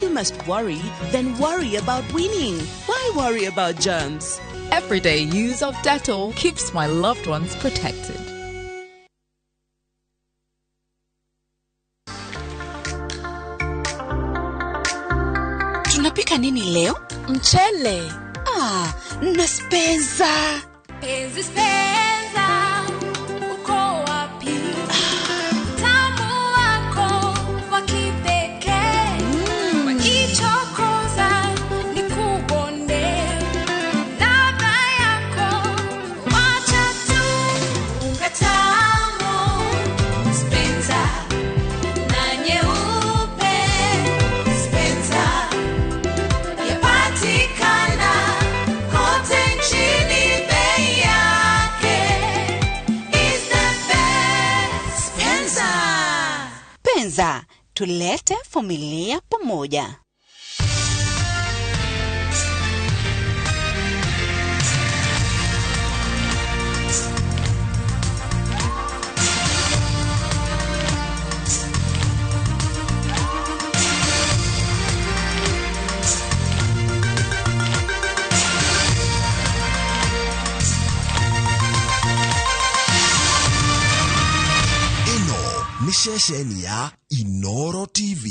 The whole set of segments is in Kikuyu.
You must worry, then worry about winning. Why worry about germs? Everyday use of Dettol keeps my loved ones protected. Tunapika nini leo? Mchele. Ah, na Spenza. Penzi Spenza, uko wapi? Tamu wako wa kipekee. Wakichokoza ni kubonde. Ladha yako wacha tu. Unga tamu Spenza na nyeupe Spenza. Yapatikana kote nchini, bei yake is the best. Spenza. Penza, tulete familia pamoja. Ĩno nĩ ceceni ya Inoro TV.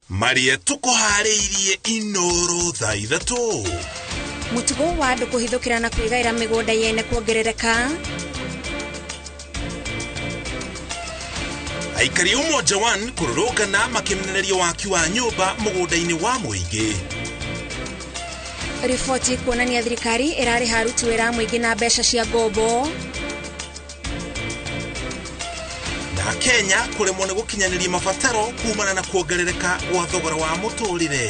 Maria tũkũharĩirie Inoro thaa 3. Mũtugo wa andũ kũhithũkĩra na kwĩgaĩra mĩgũnda yene kuongerereka. Aikari Umoja One kũrũrũngana makĩmenereria waki wa nyũmba mũgũnda-inĩ wa mũingĩ. Riboti kuonania thirikari ĩrarĩha aruti wĩra a mũingĩ na mbeca cia ngombo. Na Kenya kũremwo nĩ gũkinyanĩria mabataro kumana na kuongerereka gwa thogora wa mũtũrĩre.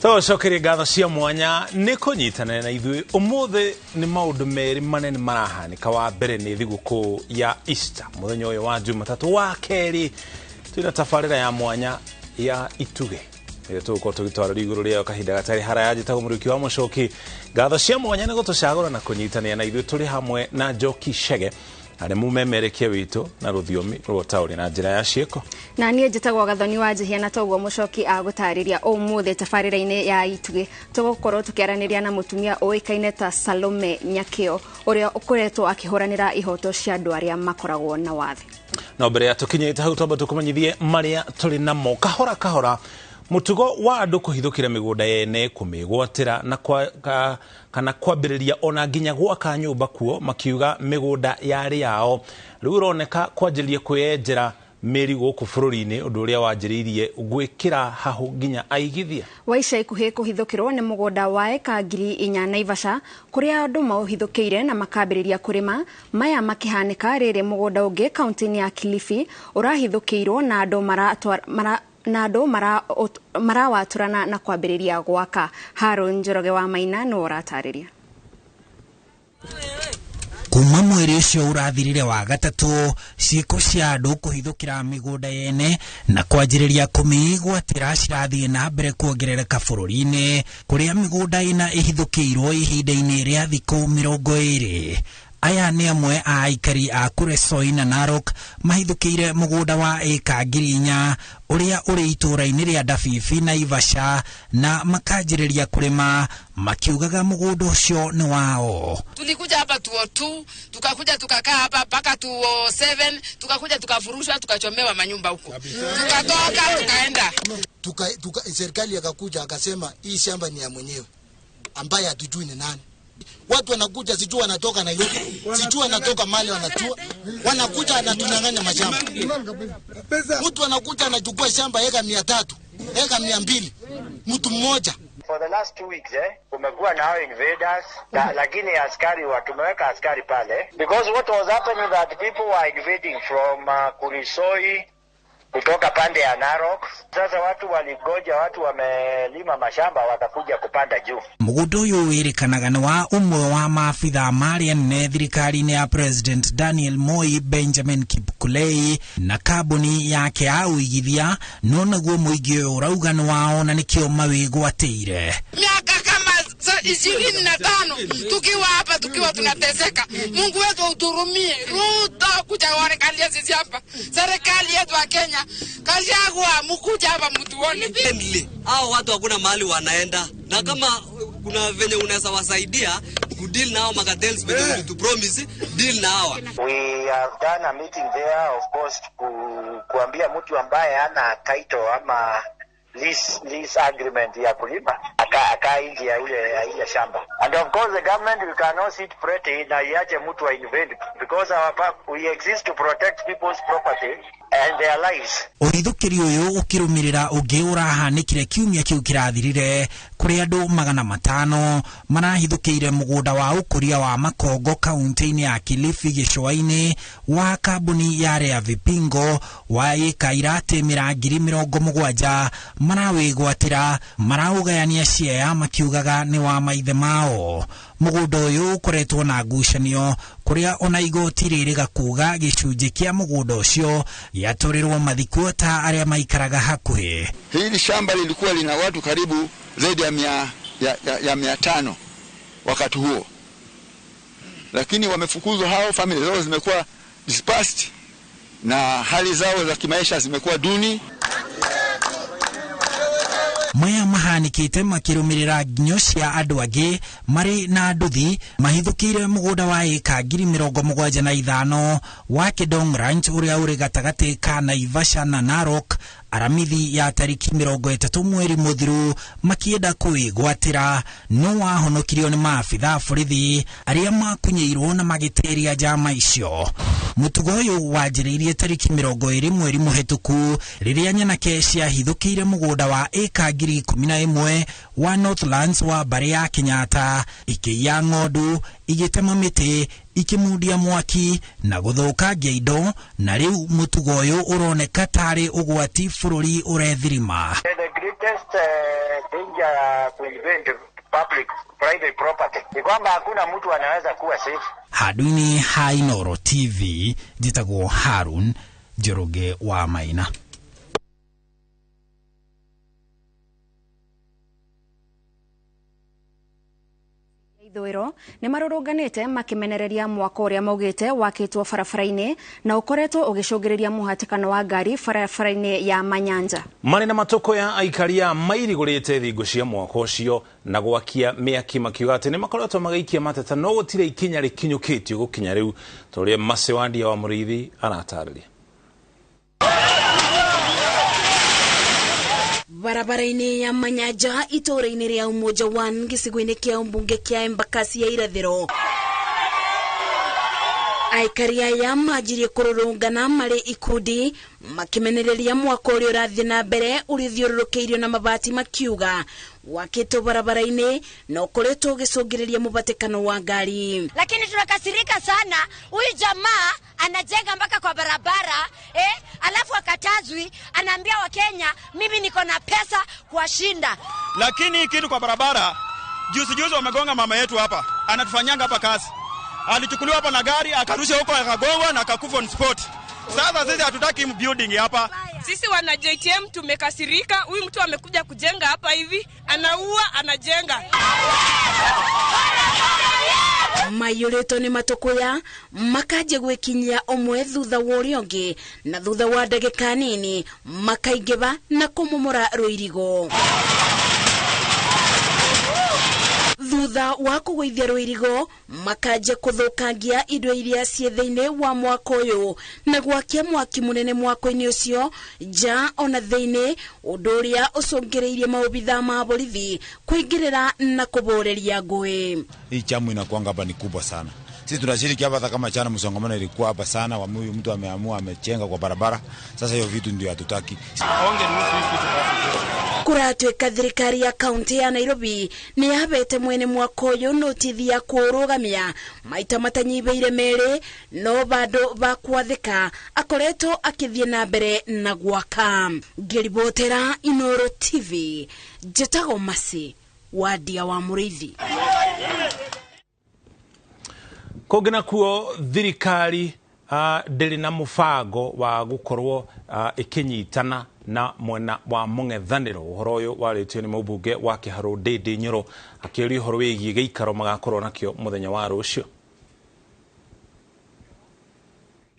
Tũcokerie ngatho cia mwanya nĩ kũnyitanĩra na ithuĩ ũmũthĩ. Nĩ maũndũ merĩ manene marahanĩka. Wa mbere nĩ thigũkũ ya Easter mũthenya ũyũ wa Jumatatũ. Wa kerĩ twĩna tabarĩra ya mwanya ya Itugĩ ĩrĩa tũgũkorwo tũgĩtwarĩrio igũrũ rĩayo kahinda gatarĩ haraya. Njĩtagwo Mũrĩki wa Mũcoki. Ngatho cia mwanya nĩ gũtũcagũra na kũnyitanĩra na ithuĩ. Tũrĩ hamwe na Njoki Chege arĩ mũmemerekia witũ na rũthiomi rwa ũtaũri na njĩra ya ciĩko. Na niĩ njĩtagwo Gathoni wa Njihia, na toguo Mũcoki agũtarĩria, ũmũthĩ tabarĩra-inĩ ya Itugĩ tũgũkorwo tũkĩaranĩria na mũtumia ũĩkaine ta Salome Nyakĩo, ũrĩa ũkoretwo akĩhũranĩra ihoto cia andũ arĩa makoragwo na wathe. No mbere ya tũkinyĩte hau, twamba tũkũmenyithie marĩa tũrĩ namo. Kahora kahora mũtugo wa andũ kũhithũkĩra mĩgũnda yene, kũmĩgwatĩra na kana kwambĩrĩria ona nginya gwaka nyũmba kuo makiuga mĩgũnda yarĩ yao, rĩu ũroneka kwanjĩrĩria kwĩyenjera mĩri gũkũ bũrũri-inĩ, ũndũ ũrĩa wanjĩrĩirie gwĩkĩra hahũ nginya aigithia. Wa ica ikuhĩ kũhithũkĩrwo nĩ mũgũnda wa eka 4,000 Naivasha, kũrĩa andũ maũhithũkĩire na makambĩrĩria kũrĩma. Maya makĩhanĩka rĩrĩ mũgũnda ũngĩ kaunti-inĩ ya Kilifi ũrahithũkĩirwo na andũ marawatũrana na kwambĩrĩria gwaka. Haron Njoroge wa Maina nĩwe ũratarĩria. Kuma mweri ũcio ũrathirire wa gatatũ, ciĩko cia andũ kũhithũkĩra mĩgũnda yene na kwanjĩrĩria kũmĩgwatĩra cirathiĩ na mbere kuongerereka bũrũri-inĩ, kũrĩa mĩgũnda ĩna ĩhithũkĩirwo ihinda-inĩ rĩa thikũ 20. Aya nĩ amwe a aikari a Kuresoi na Narok mahithũkĩire mũgũnda wa ĩka 4,000 ũrĩa ũrĩ itũũra-inĩ rĩa Ndabibi Naivasha na makanjĩrĩria kũrĩma makiugaga mũgũnda ũcio nĩ wao. Tulikuja hapa 2002, tukakuja tukakaa hapa mpaka 2007, tukakuja tukafurushwa, tukachomewa manyumba huko, tukatoka tukaenda Serikali akakuja akasema hii shamba ni ya mwenyewe ambaye hatujui ni nani. Watu wanakuja sijui wanatoka Nairobi, sijui wanatoka mali, wanatua wanakuja anatunyang'anya mashamba. Mtu anakuja anachukua shamba eka 300, eka 200, mtu mmoja. For the last 2 weeks kumekuwa na hao invaders lakini askari tumeweka askari pale because what was happening that people were invading from Kurisoi kutoka pande ya Narok. Sasa watu waligoja, watu wamelima mashamba wakakuja kupanda juu. Mũgũnda ũyũ wĩrĩkanaga nĩ wa ũmwe wa maabithaa marĩa nene thirikari-inĩ ya President Daniel Moi, Benjamin Kipkulei, na kambuni yake ya ũigithia, no naguo mũingĩ ũyũ ũrauga nĩ wao na nĩkĩo mawĩgwatĩire. Miaka kama 25 tukiwa hapa tukiwa tunateseka. Mungu wetu uturumie. Ruto kuja waangalie sisi hapa. Serikali yetu ya Kenya, Gachagua mkuja hapa mtuone. Hao watu hakuna mahali wanaenda, na kama kuna venye unaweza wasaidia kudeal na hao macartels venye to promise deal na hawa. We have done a meeting there, of course, kuambia mtu ambaye hana title ama lease agreement ya kulima akaa nje ya ile shamba. And of course the government, we cannot sit pretty na iache mtu wa invade because we exist to protect people's property and their lives. Ũhithũkĩri ũyũ ũkĩrũmĩrĩra ũngĩ ũrahanĩkire kiumia kĩu kĩrathirire kũrĩ andũ 500 marahithũkĩire mũgũnda wa ũkũria wa Makongo kaunti-inĩ ya Kilifi gĩcũa-inĩ wa kambuni ya Rea Vipingo wa ĩka iratĩmĩra 70,000 marawĩgwatĩra maraũgayania ciea makiugaga nĩ wa maithe mao. Mũgũnda ũyũ ũkoretwo na ngucanio kũrĩa ona igoti rĩrĩga kuga gĩcunjĩ kĩa mũgũnda ũcio gĩatũrĩrwo mathiko ta arĩa maikaraga hakuhĩ. Hili shamba lilikuwa lina watu karibu zaidi ya 500 wakati huo, lakini wamefukuzwa hao, familia zao zimekuwa dispersed na hali zao za kimaisha zimekuwa duni. Maya mahanikite makĩrũmĩrĩra nginyo cia andũ angĩ marĩ na nduthi mahithũkĩire mũgũnda wa ĩka 75,000 wa Kedong Ranch ũrĩa ũrĩ gatagatĩ ka Naivasha na Narok aramithi ya tariki 30 mweri mũthiru makĩenda kwĩgwatĩra, no wahonokirio nĩ maabitha a borithi arĩa makunyĩirwo na magĩtĩria njama icio. Mũtugo ũyũ wanjĩrĩirie tariki 20 mweri mũhetũku rĩrĩa nyanake ciahithũkĩire mũgũnda wa ĩka 11,000 wa Northlands wa mbarĩ ya Kenyatta ikĩiya ng'ondu, igĩtema mĩtĩ, ikĩmundia mwaki na gũthũkangia indo, na rĩu mũtugo ũyũ ũroneka tarĩ ũgwati bũrũri ũrethirima. The greatest danger to invade public private property ni kwamba hakuna mtu anaweza kuwa safe. Handũ-inĩ ha Inooro TV njĩtagwo Harun Njoroge wa Maina. Ithũĩro nĩ marũrũnganĩte makĩmenereria mwako ũrĩa maugĩte wakĩtwo barabara-inĩ na ũkoretwo ũgĩcũngĩrĩria mũhatĩkano wa ngari barabara-inĩ ya Manyanja. Marĩ na matũkũ ya aikaria mairigũrĩte thingo cia mwako ũcio na gwakia mĩaki makiuga atĩ nĩ makoretwo magĩikia mateta no gũtirĩ ikinya rĩkinyũkĩtio gũkinya rĩu, ta ũrĩa Mercy Wandia wa Mũrĩithi aratarĩria. Barabara-inĩ ya Manyanja itũũra-inĩ rĩa Umoja One gĩcigo-inĩ kĩa mbunge kĩa Embakasi ya Irathĩro, aikari aya manjirie kũrũrũngana marĩ ikundi makĩmenereria mwako ũrĩa ũrathiĩ na mbere ũrĩthiũrũrũkĩirio na mabati makiuga wakĩtwo barabara-inĩ na ũkoretwo ũgĩcũngĩrĩria mũbatĩkano wa ngari. Lakini tunakasirika sana, huyu jamaa anajenga mpaka kwa barabara alafu akatazwi, anaambia Wakenya mimi niko na pesa kuwashinda. Lakini kitu kwa barabara, juzi wamegonga mama yetu hapa, anatufanyanga hapa kazi. Alichukuliwa hapa na gari akarusha huko akagongwa na akakufa on spot. Sasa sisi hatutaki building hapa. Sisi wana JTM tumekasirika, huyu mtu amekuja kujenga hapa hivi, anaua, anajenga. Maiyũrĩtwo nĩ matũkũya makanjia gwĩkinyia ũmwe thutha wa ũrĩa ũngĩ, na thutha wa ndagĩka nini makaingĩva na kũmomora rũirigo. Thutha wa kũgũithia rũirigo makanjia kũthũkangia indo iria ciĩ thĩinĩ wa mwako ũyũ na gwakia mwaki mũnene mwako-inĩ ũcio nja ona thĩinĩ, ũndũ ũrĩa ũcũngĩrĩirie maobitha ma borithi kũingĩrĩra na kũbũrĩria ngũĩ. Hii chamu inakuanga hapa ni kubwa sana. Sisi tunashiriki hapa hata kama chana msongamano ilikuwa hapa sana, huyu mtu ameamua amechenga kwa barabara. Sasa hiyo vitu ndio hatutaki. Kũratuĩka thirikari ya kaunti ya Nairobi nĩ yabete mwene mwako ũyũ notithi ya kũũrũgamia maita matanyihĩire merĩ, no bado ba kwathĩka akoretwo akĩthiĩ na mbere na gwaka. Ngĩribotera Inoro TV, njĩtagwo Masi Wadia wa Mũrĩithi. Kũngĩ nakuo thirikari ndĩrĩ na mũbango wa gũkorwo ĩkĩnyitana na mwena wa mũng'ethanĩro. Ũhoro ũyũ warĩtio nĩ mũmbunge wa Kĩharũ Ndĩndĩ Nyoro akĩũria ũhoro wĩgiĩ gĩikaro magakorwo nakĩo mũthenya wa rũciũ.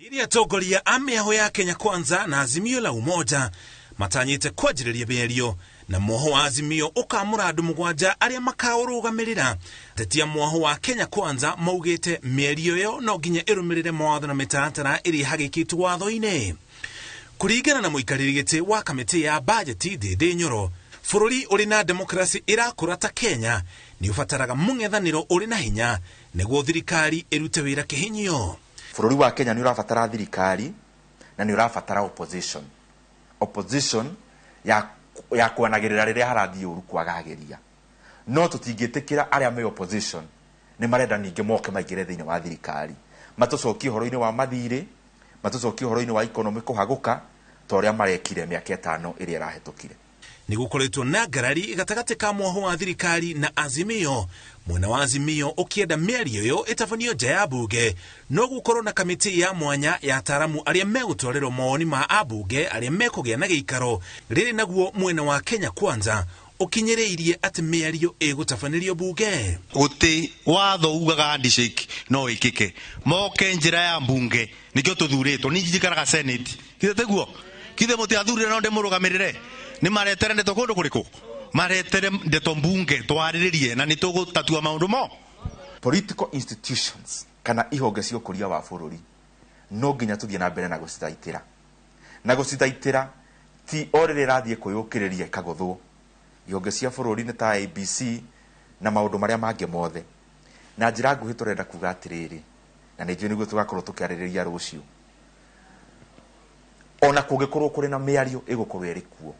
Rĩrĩa atongoria a mĩaho ya Kenya Kwanza na Azimio la Umoja matanyĩte kwanjĩrĩria mĩario na mwoho wa Azimio ũkamũra andũ 7 arĩa makaũrũgamĩrĩra. Atetia mwoho wa Kenya Kwanza maugĩte mĩario ĩyo no nginya ĩrũmĩrĩre mawatho na mĩtaratara ĩrĩa ĩhagĩkĩtwo watho-inĩ. Kũringana na mũikarĩri gĩtĩ wa kamĩtĩ ya bajeti Ndĩndĩ Nyoro, bũrũri ũrĩ na demokrasi ĩrakũra ta Kenya nĩ ũbataraga mũng'ethanĩro ũrĩ na hinya nĩguo thirikari ĩrute wĩra kĩhinyio. Bũrũri wa Kenya nĩ ũrabatara thirikari na nĩ ũrabatara opposition. Opposition ya kwanagĩrĩra rĩrĩa harathiĩ ũru kwagagĩria. No tũtingĩtĩkĩra arĩa me opposition nĩ marenda ningĩ moke maingĩre thĩinĩ wa thirikari. Matũcokie ũhoro-inĩ wa mathirĩ, matũcokie ũhoro-inĩ wa economy kũhagũka ta ũrĩa marekire mĩaka 5 ĩrĩa ĩrahĩtũkire. Nĩ gũkoretwo na ngarari gatagatĩ ka mwoho wa thirikari na Azimio. Mwena wa Azimio ũkĩenda mĩario ĩyo ĩtabanio nja ya bunge, no gũkorwo na kamĩtĩ ya mwanya ya ataaramu arĩa megũtwarĩrwo mawoni ma ambunge arĩa mekũgĩa na gĩikaro. Rĩrĩ naguo mwena wa Kenya Kwanza ũkinyĩrĩirie atĩ mĩario ĩgũtabanĩrio bunge. Gũtĩ watho ugaga handshake no ĩkĩke, moke njĩra ya mbunge nĩkĩo tũthurĩtwo. Niĩ njikaraga Senate, githĩ tiguo? Githĩ mũtiathurire no ndĩmũrũgamĩrĩre? Nĩ maretere ndeto kũndũ kũrĩkũ? Maretere ndeto mbunge twarĩrĩrie na nĩ tũgũtatua maũndũ mo. Political institutions kana ihonge cia ũkũria wa bũrũri no nginya tũthiĩ na mbere na gũcithaitĩra. Na gũcithaitĩra ti o rĩrĩa ĩrathiĩ kwĩyũkĩrĩria ĩkagũthwo. Ihonge cia bũrũri nĩ ta ABC na maũndũ marĩa mangĩ mothe. Na njĩra nguhĩ tũrenda kuga atĩrĩrĩ, na nĩ njũĩ nĩguo tũgakorwo tũkĩarĩrĩria rũciũ, ona kũngĩkorwo kũrĩ na mĩario ĩgũkorwo ĩrĩ kuo,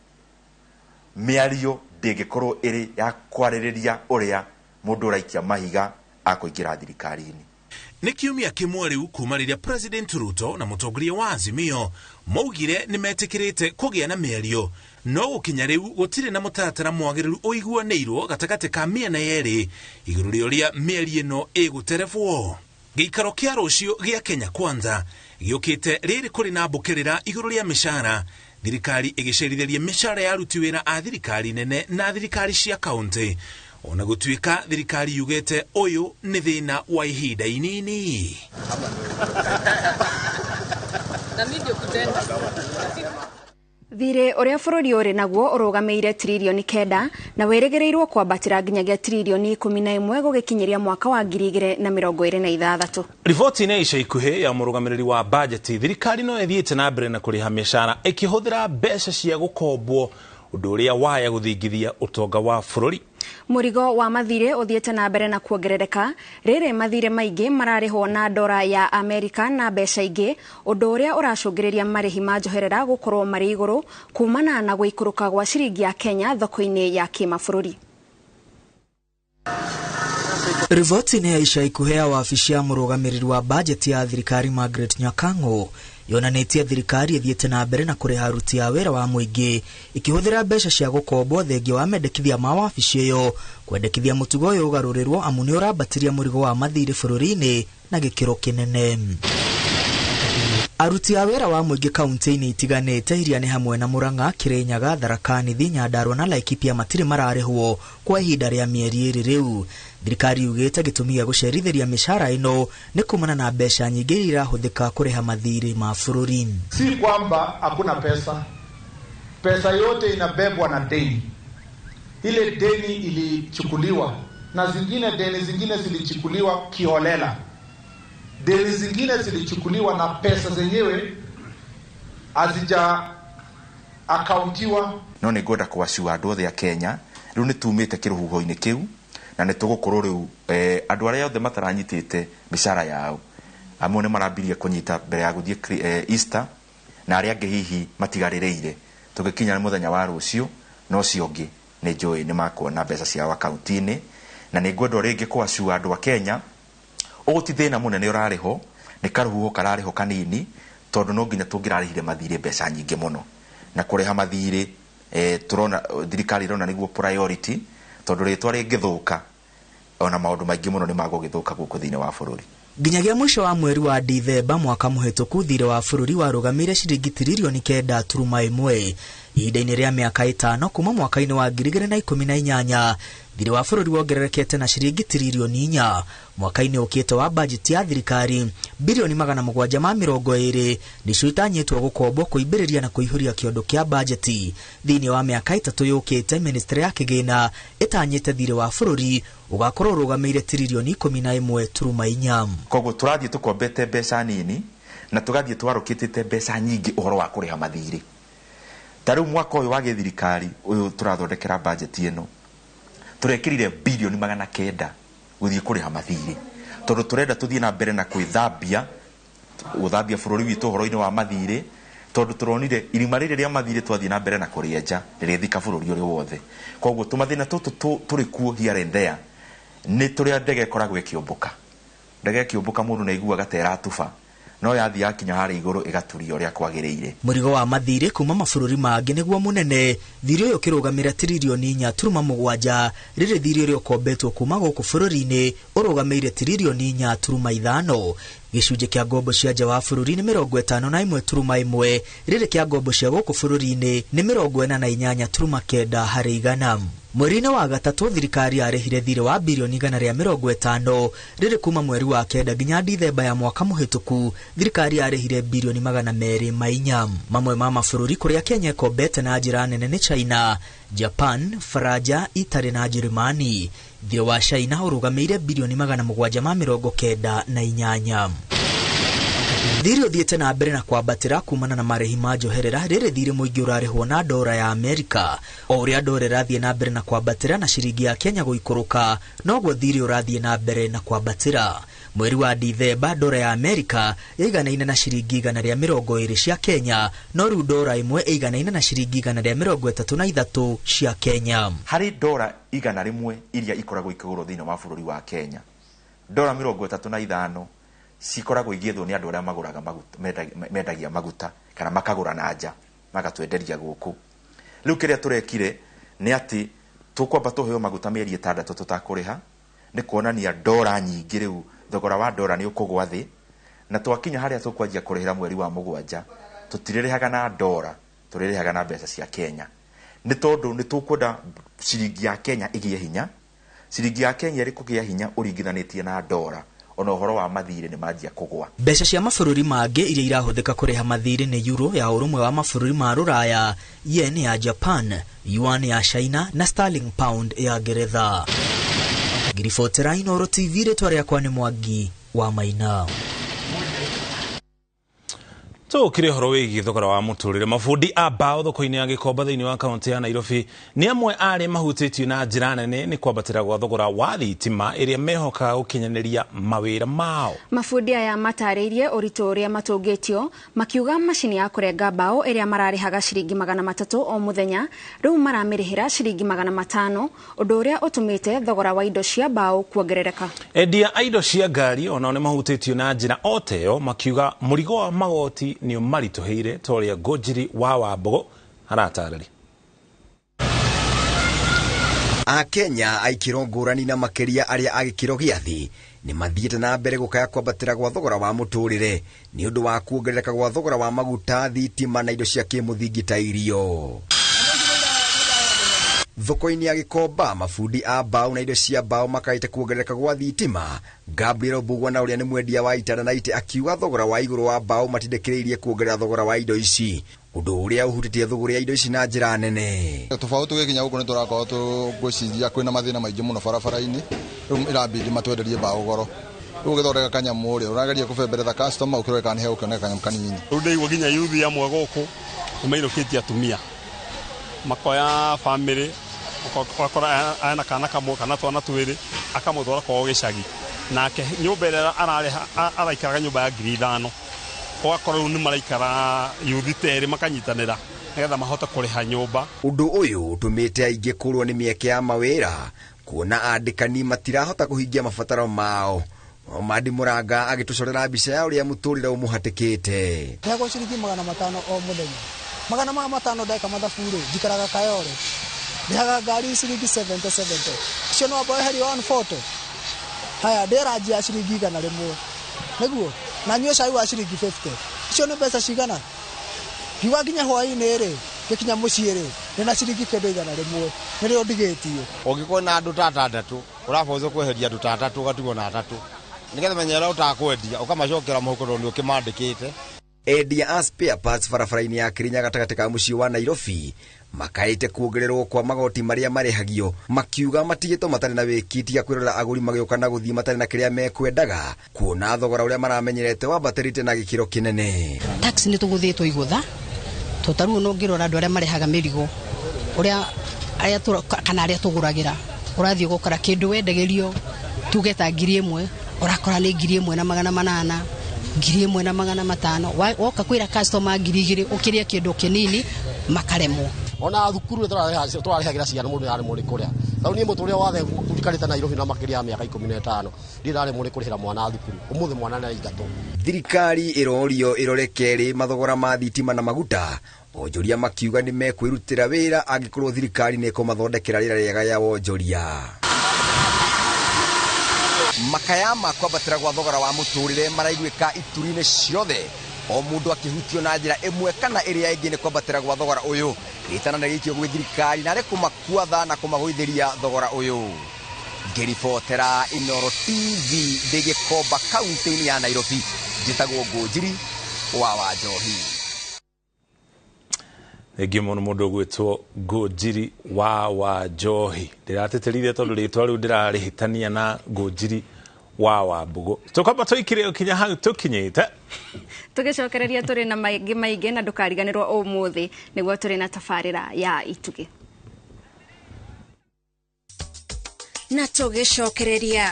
mĩario ndĩngĩkorwo ĩrĩ ya kwarĩrĩria ũrĩa mũndũ ũraikia mahiga akũingĩra thirikari-inĩ. Nĩ kiumia kĩmwe rĩu kuma rĩrĩa President Ruto na mũtongoria wa Azimio maugire nĩ metĩkĩrĩte kũgĩa na mĩario, no gũkinya rĩu gũtirĩ na mũtaratara mwagĩrĩru ũiguanĩirwo gatagatĩ ka mĩena yerĩ igũrũ rĩa ũrĩa mĩario ĩno ĩgũterebwo. Gĩikaro kĩa rũciũ gĩa Kenya Kwanza gĩũkĩte rĩrĩ kũrĩ na mbũkĩrĩra igũrũ rĩa mĩcara, thirikari ĩgĩcerithĩria mĩcara ya aruti wĩra a thirikari nene na thirikari cia kaunti, ona gũtuĩka thirikari yugĩte ũyũ nĩ thĩna wa ihinda inini. Thirĩ ũrĩa bũrũri ũrĩ naguo ũrũgamĩire tiririoni 9 na wĩrĩgĩrĩirwo kwambatĩra nginyagia tiririoni 11 gũgĩkinyĩria mwaka wa 2026. Riboti-inĩ ica ikuhĩ ya mũrũgamĩrĩri wa bajeti, thirikari no ĩthiĩte na mbere na kũrĩha mĩcara ĩkĩhũthĩra mbeca cia gũkombwo, ũndũ ũrĩa waya gũthingithia ũtonga wa bũrũri. Mũrigo wa mathirĩ ũthiĩte na mbere na kuongerereka, rĩrĩ mathirĩ maingĩ mararĩhwo na dora ya Amerika na mbeca ingĩ, ũndũ ũrĩa ũracũngĩrĩria marĩhi ma njoherera gũkorwo marĩ igũrũ kumana na gũikũrũka gwa ciringi ya Kenya thoko-inĩ ya kĩmabũrũri. Riboti-inĩ ya ica ikuhĩ ya wabici ya mũrũgamĩrĩri wa bajeti ya thirikari Margaret Nyakang'o yonanĩtie thirikari ĩthiĩte na mbere na kũrĩha aruti a wĩra wa mũingĩ ĩkĩhũthĩra mbeca cia gũkombwo thengia wa mendekithia ma wabici ĩyo kwendekithia mũtugo ũyũ ũgarũrĩrwo amu nĩ ũrambatiria mũrigo wa mathirĩ bũrũri-inĩ na gĩkĩro kĩnene. Aruti a wĩra wa mũingĩ kaunti-inĩ itiganĩte iria nĩ hamwe na Murang'a, Kirinyaga, Tharaka Nithi, Nyandarua na Laikipia matirĩ mararĩhwo kwa ihinda rĩa mĩeri 2 rĩu. Thirikari yugĩte gĩtũmi gĩa gũcerithĩria mĩcara ĩno nĩ kumana na mbeca nyingĩ iria irahũthĩka kũrĩha mathirĩ ma bũrũri. Si kwamba hakuna pesa, pesa yote inabebwa na deni. Ile deni ilichukuliwa na zingine, deni zingine zilichukuliwa kiholela, deni zingine zilichukuliwa na pesa zenyewe hazija akauntiwa. No nĩ ngwenda kũaciwa andũ othe a Kenya rĩu nĩ tumĩte kĩrũhuho-inĩ kĩu na nĩ tũgũkorwo rĩu andũ arĩa othe mataranyitĩte mĩcara yao amwe nĩ marambirie kũnyita mbere ya gũthiĩ Easter na arĩa angĩ hihi matigarĩrĩire tũgĩkinya mũthenya wa rũciũ na ũcio ũngĩ nĩ njũĩ nĩ makuona mbeca ciao akaunti-inĩ. Na nĩ ngwenda rĩngĩ kũaciwa andũ a Kenya ũguo ti thĩna mũnene ũrarĩho, nĩ karũhuho kararĩho kanini tondũ no nginya tũngĩrarĩhire mathirĩ mbeca nyingĩ mũno na kũrĩha mathirĩ tũrona thirikari ĩrona nĩguo priority tondũ rĩtwa rĩngĩthũka ona maũndũ maingĩ mũno nĩ magũgĩthũka gũkũ thĩinĩ wa bũrũri. Nginyagia mũico wa mweri wa Dithemba mwaka mũhĩtũku thirĩ wa bũrũri warũgamĩire ciringi tiririoni 9.1 ihinda-inĩ rĩa mĩaka 5 kuma mwaka-inĩ wa 2018. Thirĩ wa bũrũri wongererekete na ciringi tiririoni 4 mwaka-inĩ ũkĩte wa bajeti ya thirikari bilioni 720 nĩcio itanyĩtwo gũkombwo kũimbĩrĩria na kũihũria kĩondo kĩa bajeti. Thĩinĩ wa mĩaka 3 yũkĩte ministry ya kĩgĩna ĩtanyĩte thirĩ wa bũrũri ũgakorwo ũrũgamĩire tiririoni 11.4. Koguo tũrathiĩ tũkombete mbeca nini na tũgathiĩ twarũkĩtĩte mbeca nyingĩ ũhoro wa kũrĩha mathirĩ. Ta rĩu mwaka ũyũ wa gĩthirikari ũyũ tũrathondekera bajeti ĩno tũrekĩrire bilioni 900 gũthiĩ kũrĩha mathirĩ tondũ tũrenda tũthiĩ na mbere na kwĩthambia gũthambia bũrũri witũ ũhoro-inĩ wa mathirĩ tondũ tũronire irima rĩrĩ rĩa mathirĩ twathiĩ na mbere na kũrĩenja rĩrĩthika bũrũri ũrĩ wothe. Koguo tũmathĩna tũtũ tũrĩ kuo here and there nĩ tũrĩa ndege ĩkoragwo ĩkĩũmbũka. Ndege ĩkĩũmbũka mũndũ nĩ aiguaga ta ĩratuba no yathiĩ yakinya harĩa igũrũ ĩgaturia ũrĩa kwagĩrĩire. Mũrigo wa mathirĩ kuma mabũrũri mangĩ nĩguo mũnene, thirĩ ũyũ ũkĩrũgamĩra tiririoni 4.7 rĩrĩ thirĩ ũrĩa ũkombetwo kuma gũkũ bũrũri-inĩ ũrũgamĩire tiririoni 4.5. Gĩcunjĩ kĩa ngombo cia nja wa bũrũri nĩ 51.1 rĩrĩ kĩa ngombo cia gũkũ bũrũri-inĩ nĩ 48.9 harĩ igana. Mweri-inĩ wa gatatũ thirikari yarĩhire thirĩ wa bilioni 150 rĩrĩ kuma mweri wa 9 nginya Dithemba ya mwaka mũhĩtũku thirikari yarĩhire bilioni 204. Mamwe ma mabũrũri kũrĩa Kenya ĩkombete na njĩra nene nĩ China, Japan, Faranja, Italy na Njĩrĩmani. Thirĩ wa China ũrũgamĩire bilioni 798. Thirĩ ũthiĩte na mbere na kwambatĩra kumana na marĩhi ma njoherera rĩrĩ thirĩ mũingĩ ũrarĩhwo na ndora ya Amerika. O ũrĩa ndora ĩrathiĩ na mbere na kwambatĩra na ciringi ya Kenya gũikũrũka noguo thirĩ ũrathiĩ na mbere na kwambatĩra. Mweri wa Dithemba ndora ya Amerika yaiganaine na ciringi 120 cia Kenya no rĩu ndora ĩmwe ĩiganaine na ciringi 133 cia Kenya. Harĩ ndora 100 iria ikoragwo ikĩgũrwo thĩinĩ wa bũrũri wa Kenya, ndora 35 cikoragwo igĩethwo nĩ andũ arĩa magũraga maguta, mendagia maguta kana makagũra na nja magatwenderia gũkũ. Rĩu kĩrĩa tũrekire nĩ atĩ tũkwamba tũheo maguta mĩeri 6 tũtakũrĩha nĩ kuonania ndora nyingĩ rĩu thogora wa ndora nĩ ũkũgwa thĩ, na twakinya harĩa tũkwanjia kũrĩhĩra mweri wa 7 tũtirĩrĩhaga na ndora, tũrĩrĩhaga na mbeca cia Kenya nĩ tondũ nĩ tũkwenda ciringi ya Kenya ĩgĩe hinya. Ciringi ya Kenya ĩrĩ kũgĩa hinya ũringithanĩtie na ndora ona ũhoro wa mathirĩ nĩ manjia kũgwa. Mbeca cia mabũrũri mangĩ iria irahũthĩka kũrĩha mathirĩ nĩ euro ya ũrũmwe wa mabũrũri ma Rũraya, yen ya Japan, yuan ya China na sterling pound ya Ngeretha. Ngiribotera Inooro TV, rĩtwa rĩakwa nĩ Mwangi wa Maina. Tũkire ũhoro wĩgiĩ thogora wa mũtũrĩre. Mabundi a mbaũ thoko-inĩ ya Gĩkomba thĩinĩ wa kaunti ya Nairobi nĩ amwe arĩa mahutĩtio na njĩra nene nĩ kwambatĩra gwa thogora wa thitima ĩrĩa mehokaga gũkinyanĩria mawĩra mao. Mabundi aya matarĩirie ũritũ ũrĩa matũngĩtio makiuga macini ya kũrenga mbaũ ĩrĩa mararĩhaga ciringi 300 o mũthenya rĩu maramĩrĩhĩra ciringi 500, ũndũ ũrĩa ũtũmĩte thogora wa indo cia mbaũ kuongerereka. Endia a indo cia ngari onao nĩ mahutĩtio na njĩra o ta ĩyo makiuga mũrigo wa magoti nĩ ũmaritũhĩire ta ũrĩa Ngũnjiri wa Wambogo aratarĩria. Akenya a ikĩro ngũrani na makĩria arĩa a gĩkĩro gĩa thĩ nĩ mathiĩte na mbere gũkaya kwambatĩra gwa thogora wa mũtũrĩre nĩ ũndũ wa kuongerereka gwa thogora wa maguta, thitima na indo cia kĩmũthingi ta irio. Thoko-inĩ ya Gĩkomba, mabundi a mbaũ na indo cia mbaũ makaĩte kuongerereka gwa thitima. Gabriel Mbugua ũrĩa nĩ mwendia wa itanda na itĩ akiuga thogora wa igũrũ wa mbaũ matindĩkĩrĩirie kuongerera thogora wa indo ici, ũndũ ũrĩa ũhutĩtie thũgũrĩ ya indo ici na njĩra nene. Tofauti gĩkinya gũkũ nĩ tũrakorwo tũgwĩciria kwĩna mathĩna maingĩ mũno barabara-inĩ, rĩu ĩrambindi matwenderie mbaũ goro. Rĩu ũgĩthondeka kanyamũ rĩ, ũrageria kũbemberetha customer ũkĩrore kana nĩ hegũkĩoneka kanyamũ kanini. Rĩu ndĩigua nginya yuthi amwe gũkũ nĩmainũkĩtie atumia makoya family, ũgakora ena kana kamwe kana twana twĩrĩ akamũtwara kwao gĩcagi, nake nyũmba ĩrĩa ararĩha araikaraga nyũmba ya 5,000, ũgakora rĩu nĩ maraikara yuthi ta erĩ makanyitanĩra nĩgetha mahote kũrĩha nyũmba. Ũndũ ũyũ ũtũmĩte aingĩ kũrwo nĩ mĩeke ya mawĩra kuona andĩkani matirahota kũhingia mabataro mao. Mandi Mũranga agĩtũcorera mbica ya ũrĩa mũtũrĩre ũmũhatĩkĩte. Ndĩhagwo ciringi 500 o mũthenya. 500 ndeka mathabu rĩ, njikaraga Kayole. Ndĩhaga ngari ciringi 70 70. Icio no amba weherie 140. Haya, ndĩra ya ciringi 100. Nĩguo, na nyue cai wa ciringi 50. Icio nĩ mbeca cigana? Ngiuga nginya hwaĩ-inĩ rĩ, ngĩkinya mũciĩ rĩ, ndĩna ciringi kĩndũ 100. Nĩrĩo ndigĩtie. Ũngĩkorwo na andũ ta atandatũ, ũraboco kweheria andũ ta atatũ ũgatigwo na atatũ. Nĩgetha menya ũrĩa ũtakwendia, ũkamacokera mũhuko tondũ nĩ ũkĩmandĩkĩte. Endia a spare parts barabara-inĩ ya Kĩrĩnyaga gatagatĩ ka mũciĩ wa Nairobi makaĩte kuongererwo kwa magoti marĩa marĩhagio, makiuga matigĩtwo matarĩ na wĩki tiga kwĩrorera agũri magĩũka na gũthiĩ matarĩ na kĩrĩa mekwendaga, kuona thogora ũrĩa maramenyerete wambatĩrĩte na gĩkĩro kĩnene. Tax nĩ tũgũthĩtwo igũtha to ta rĩu ũngĩrora andũ arĩa marehaga mĩrigo ũrĩa arĩa kana arĩa tũgũragĩra, ũrathiĩ ũgakora kĩndũ wendagĩrio tuge ta 1,000 ũrakora nĩ 1,800, 1,500. Woka kwĩra customer 2,000 ũkĩrĩe kĩndũ kĩnini makaremwo. Ona thukuru tũrarĩhagĩra ciana mũndũ nĩararemwo nĩ kũrĩa. Rĩu niĩ mũtũrĩre wathe njikarĩte Nairobi na makĩria ya mĩaka 15 ndirĩ ndaremwo nĩ kũrĩhĩra mwana thukuru, ũmũthĩ mwana nĩaraingatwo. Thirikari ĩrorio ĩrore kerĩ mathogora ma thitima na maguta, onjoria makiuga nĩ mekwĩrutĩra wĩra angĩkorwo thirikari nĩ ĩkũmathondekera rĩera rĩega ya wonjoria. Makaya ma kwambatĩra gwa thogora wa mũtũrĩre maraiguĩka ituri-inĩ ciothe, o mũndũ akĩhutio na njĩra ĩmwe kana ĩrĩa ĩngĩ nĩ kwambatĩra gwa thogora ũyũ. Gĩtana nĩ gĩikio gwĩ thirikari narĩ kũmakuatha na kũmagũithĩria thogora ũyũ. Ngĩribotera Inooro TV ndĩ Gĩkomba kaunti-inĩ ya Nairobi, njĩtagwo Ngũnjiri wa Wanjohi. Thengiũ mũno mũndũ ũgwĩtwo Ngũnjiri wa Wanjohi. Ndĩratĩtĩrithia tondũ rĩtwa rĩu ndĩrarĩhĩtania na Ngũnjiri wa Wambũgũ. Tũkwamba tũikire ũkinya hau tũkinyĩte. Tũgĩcokereria tũrĩ na maingĩ maingĩ na ndũkariganĩrwo ũmũthĩ nĩguo tũrĩ na tabarĩra ya Itugĩ. Na tũgĩcokereria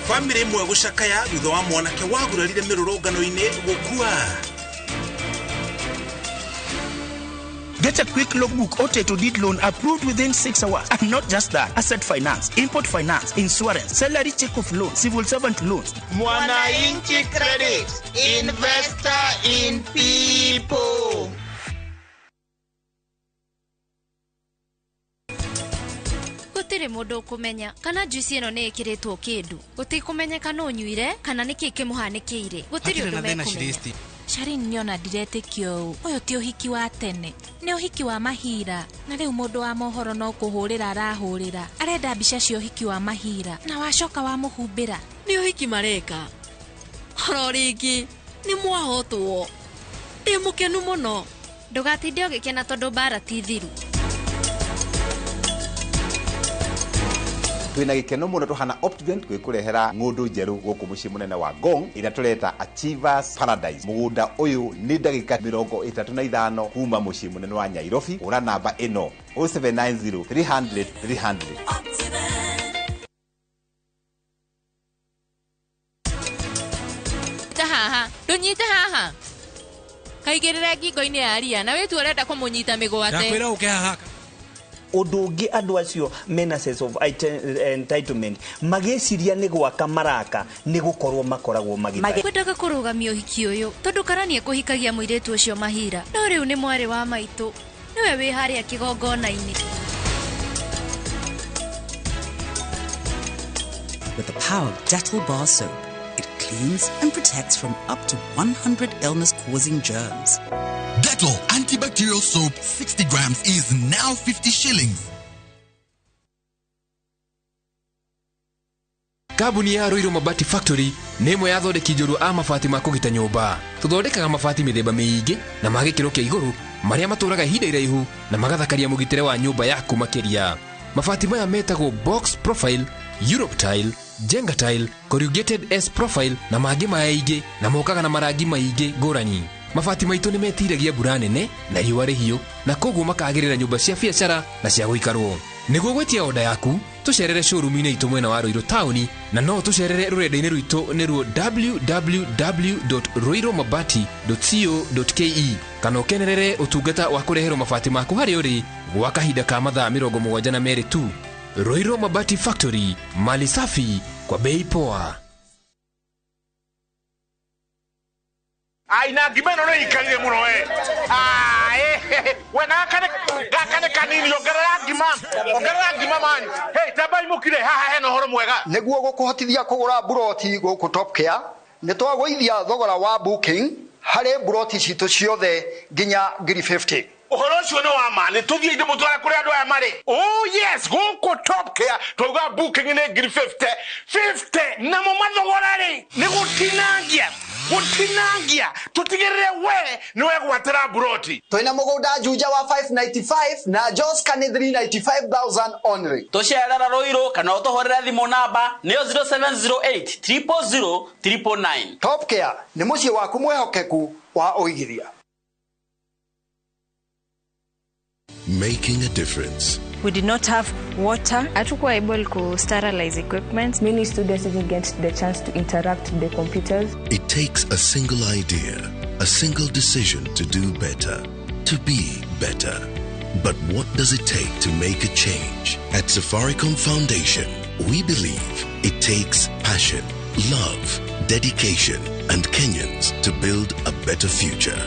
famĩlĩ ĩmwe gũcakaya thutha wa mwanake wagurarire mĩrũrũngano-inĩ gũkua. Get a quick logbook or title deed loan approved within 6 hours. And not just that, asset finance, import finance, insurance, salary check-off loan, civil servant loans. Mwananchi Credit, investor in people. Gũtirĩ mũndũ ũkũmenya kana juice ĩno nĩ ĩkĩrĩtwo kĩndũ. Gũtikũmenyeka no ũnyuire kana nĩkĩ kĩmũhanĩkĩire. Gũtirĩ ũndũ mekũmenya. Sharin nĩona ndiretĩkio ũũ. Ũyũ ti ũhiki wa tene, nĩ ũhiki wa mahira. Na rĩu mũndũ wa mohoro no kũhũrĩra arahũrĩra. Arenda mbica cia ũhiki wa mahira na wacoka wamũhumbĩra. Nĩ ũhiki mareka. Oro rĩngĩ nĩ mwahotwo. Ndĩ mũkenu mũno. Ndũgatinde ũgĩkena tondũ mbara ti thiru. Twina gikeno muno tuhana Optivent gwikurehera ng'undu njeru guku mucii munene wa Ngong ira tureta Achievers Paradise. Mugunda uyu ni ndagika 35 kuma mucii munene wa Nairobi. Ura namba ino 0790 300 300. Ta haha ndunyite haha kaigirira ngingo-inĩ ya Aria na wĩtu ũrenda kũmũnyita mĩgwate. Ndakwĩra ũke haha. Ũndũ ũngĩ andũ acio mena sense of entitlement magĩciria nĩ gwaka maraka nĩ gũkorwo makoragwo magĩtharia. Kwendaga kũrũgamia ũhiki ũyũ tondũ Karani ekũhikagia mũirĩtu ũcio mahira, no rĩu nĩ mwarĩ wa maitũ, nĩwe wĩ harĩa kĩgongona-inĩ. with the power of Dettol Bar Soap. It cleans and protects from up to 100 illness-causing germs. Dettol Antibacterial Soap 60 grams is now 50 shillings. Kambuni ya Ruiru Mabati Factory nĩ ĩmwe ya athondeki njorua a mabati ma kũgita nyũmba. Tũthondekaga mabati mĩthemba mĩingĩ na ma gĩkĩro kĩa igũrũ marĩa matũraga ihinda iraihu na magathakaria mũgitĩre wa nyũmba yaku makĩria. Mabati maya metagwo box profile, Europe tile, Jenga tile, corrugated S profile na mangĩ maingĩ na mokaga na marangi maingĩ ngũrani. Mabati maitũ nĩ metiragia mbura nene na riũa rĩhiũ na koguo makagĩrĩra nyũmba cia biacara na cia gũikarwo. Nĩguo gwĩtia oda yaku tũcerere showroom-inĩ itũ mwena wa Ruiru taũni na no tũcerere rũrenda-inĩ rwitũ nĩruo www.ruirumabati.co.ke kana ũkenerere ũtungata wa kũreherwo mabati maku harĩa ũrĩ gwa kahinda ka mathaa 72 tu. Ruiru Mabati Factory, mali safi kwa bei poa. Aina ngima ĩno nĩ ikarire mũno we. We gaka nĩ kanini, ongerera ngima man. Hey, tambai mũkire haha hena ũhoro mwega. Nĩguo gũkũhotithia kũgũra mburoti gũkũ Top Care, nĩ twagũithia thogora wa booking harĩ mburoti citũ ciothe nginya 50,000. Ũhoro ũcio nĩ wa ma, nĩ tũthiĩ ndĩmũtware kũrĩa andũ aya marĩ. Oh yes, gũkũ Top Care twauga booking nĩ 50,000 50 namo mathogora rĩ nĩ gũtinangia tutigirire we ni wegwatira buroti. Twina mugunda Juja wa 595 na Joska ni 395,000 only. Tucerera Ruiru kana utuhurire thimu namba niyo 0708 000 999. Top Care ni muciĩ waku mwihokeku wa uigithia. Making a difference. We did not have water. Hatukuwa able to sterilize equipment. Many students didn't get the chance to interact with the computers. It takes a single idea, a single decision to do better, to be better. But what does it take to make a change? At Safaricom Foundation, we believe it takes passion, love, dedication, and Kenyans to build a better future.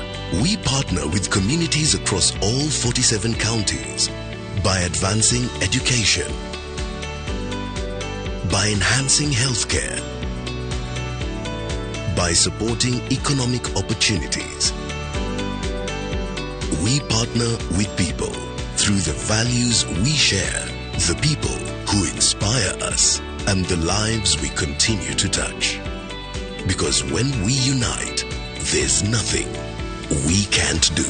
We partner with communities across all 47 counties by advancing education, by enhancing healthcare, by supporting economic opportunities. We partner with people through the values we share, the people who inspire us, and the lives we continue to touch. Because when we unite, there's nothing we can't do.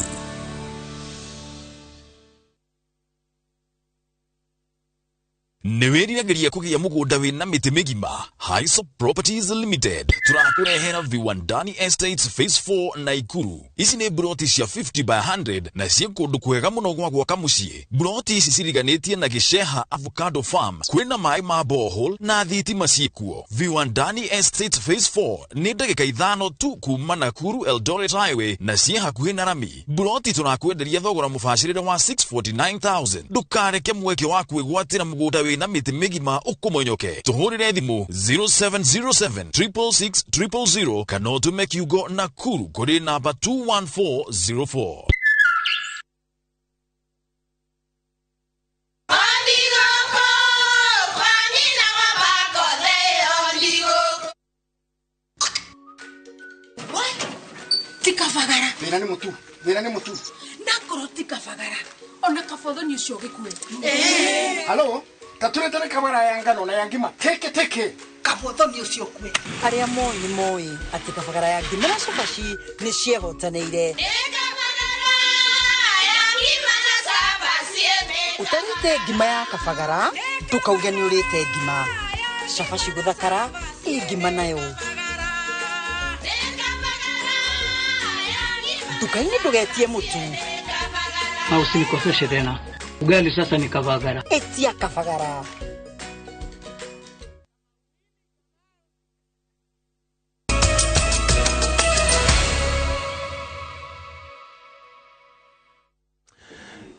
Nĩ wĩriragĩria kũgĩa mũgũnda wĩna mĩtĩ mĩgima? Hisop Properties Limited tũrakũrehera Viwandani Estates Phase 4 Naikuru. Ici nĩ mburoti cia 50 by 100 na ciĩ kũndũ kwega mũno gwa gwaka mũciĩ. Mburoti ici ciriganĩtie na Gĩceha Avocado Farm, kwĩna maĩ ma borehole na thitima ciĩkuo. Viwandani Estates Phase 4 nĩ ndagĩka 5 tu kuma Nakuru Eldoret Highway na ciĩ hakuhĩ na rami. Mburoti tũrakwenderia thogora mũbacĩrĩre wa 649,000. Ndũkareke mweke wa kwĩgwatĩra mũgũnda wĩ na mĩtĩ mĩgima ũkũmonyoke. Tũhũrĩre thimũ 0707 666 000 kana ũtũme kiugo Nakuru kũrĩ namba 21404. Tikabagara. Thĩna nĩ mũtu, thĩna nĩ mũtu. Nakorwo tikabagara. Ona kabothoni ũcio ũgĩkue. Halo? Taturetere kabara ya ngano na ya ngima teke teke. Kabothoni ũcio ũkue. Arĩa moĩ nĩ moĩ atĩ kabagara ya ngima na cabaci nĩ ciehotanĩire. Ũtarĩte ngima ya kabagara ndũkauge nĩ ũrĩte ngima. Cabaci gũthakara ĩ ngima nayo. Nduka-inĩ ndũgetie mũtu. Na usinikoseshe tena. Ugali sasa ni kabagara. Etia kabagara.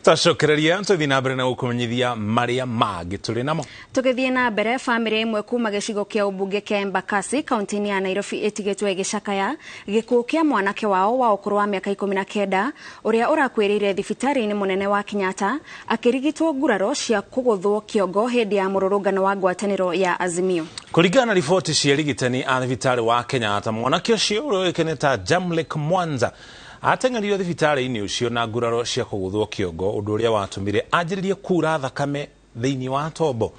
Twacokereria tũthiĩ na mbere na gũkũmenyithia marĩa mangĩ tũrĩ namo. Tũgĩthiĩ na mbere, bamĩrĩ ĩmwe kuma gĩcigo kĩa ũmbunge kĩa Embakasi kaunti-inĩ ya Nairobi ĩtigĩtwo ĩgĩcakaya gĩkuũ kĩa mwanake wao wa ũkũrũ wa mĩaka 19 ũrĩa ũrakuĩrĩire thibitarĩ-inĩ mũnene wa Kenyatta akĩrigitwo nguraro cia kũgũthwo kĩongo hĩndĩ ya mũrũrũngano wa ngwatanĩro ya Azimio. Kũringana na riboti cia arigitani a thibitarĩ wa Kenyatta, mwanake ũcio ũrĩa ũĩkaine ta Jamlek Mwanza ateng'eririo thibitarĩ-inĩ ũcio na nguraro cia kũgũthwo kĩongo, ũndũ ũrĩa watũmire anjĩrĩrie kura thakame thĩinĩ wa tombo.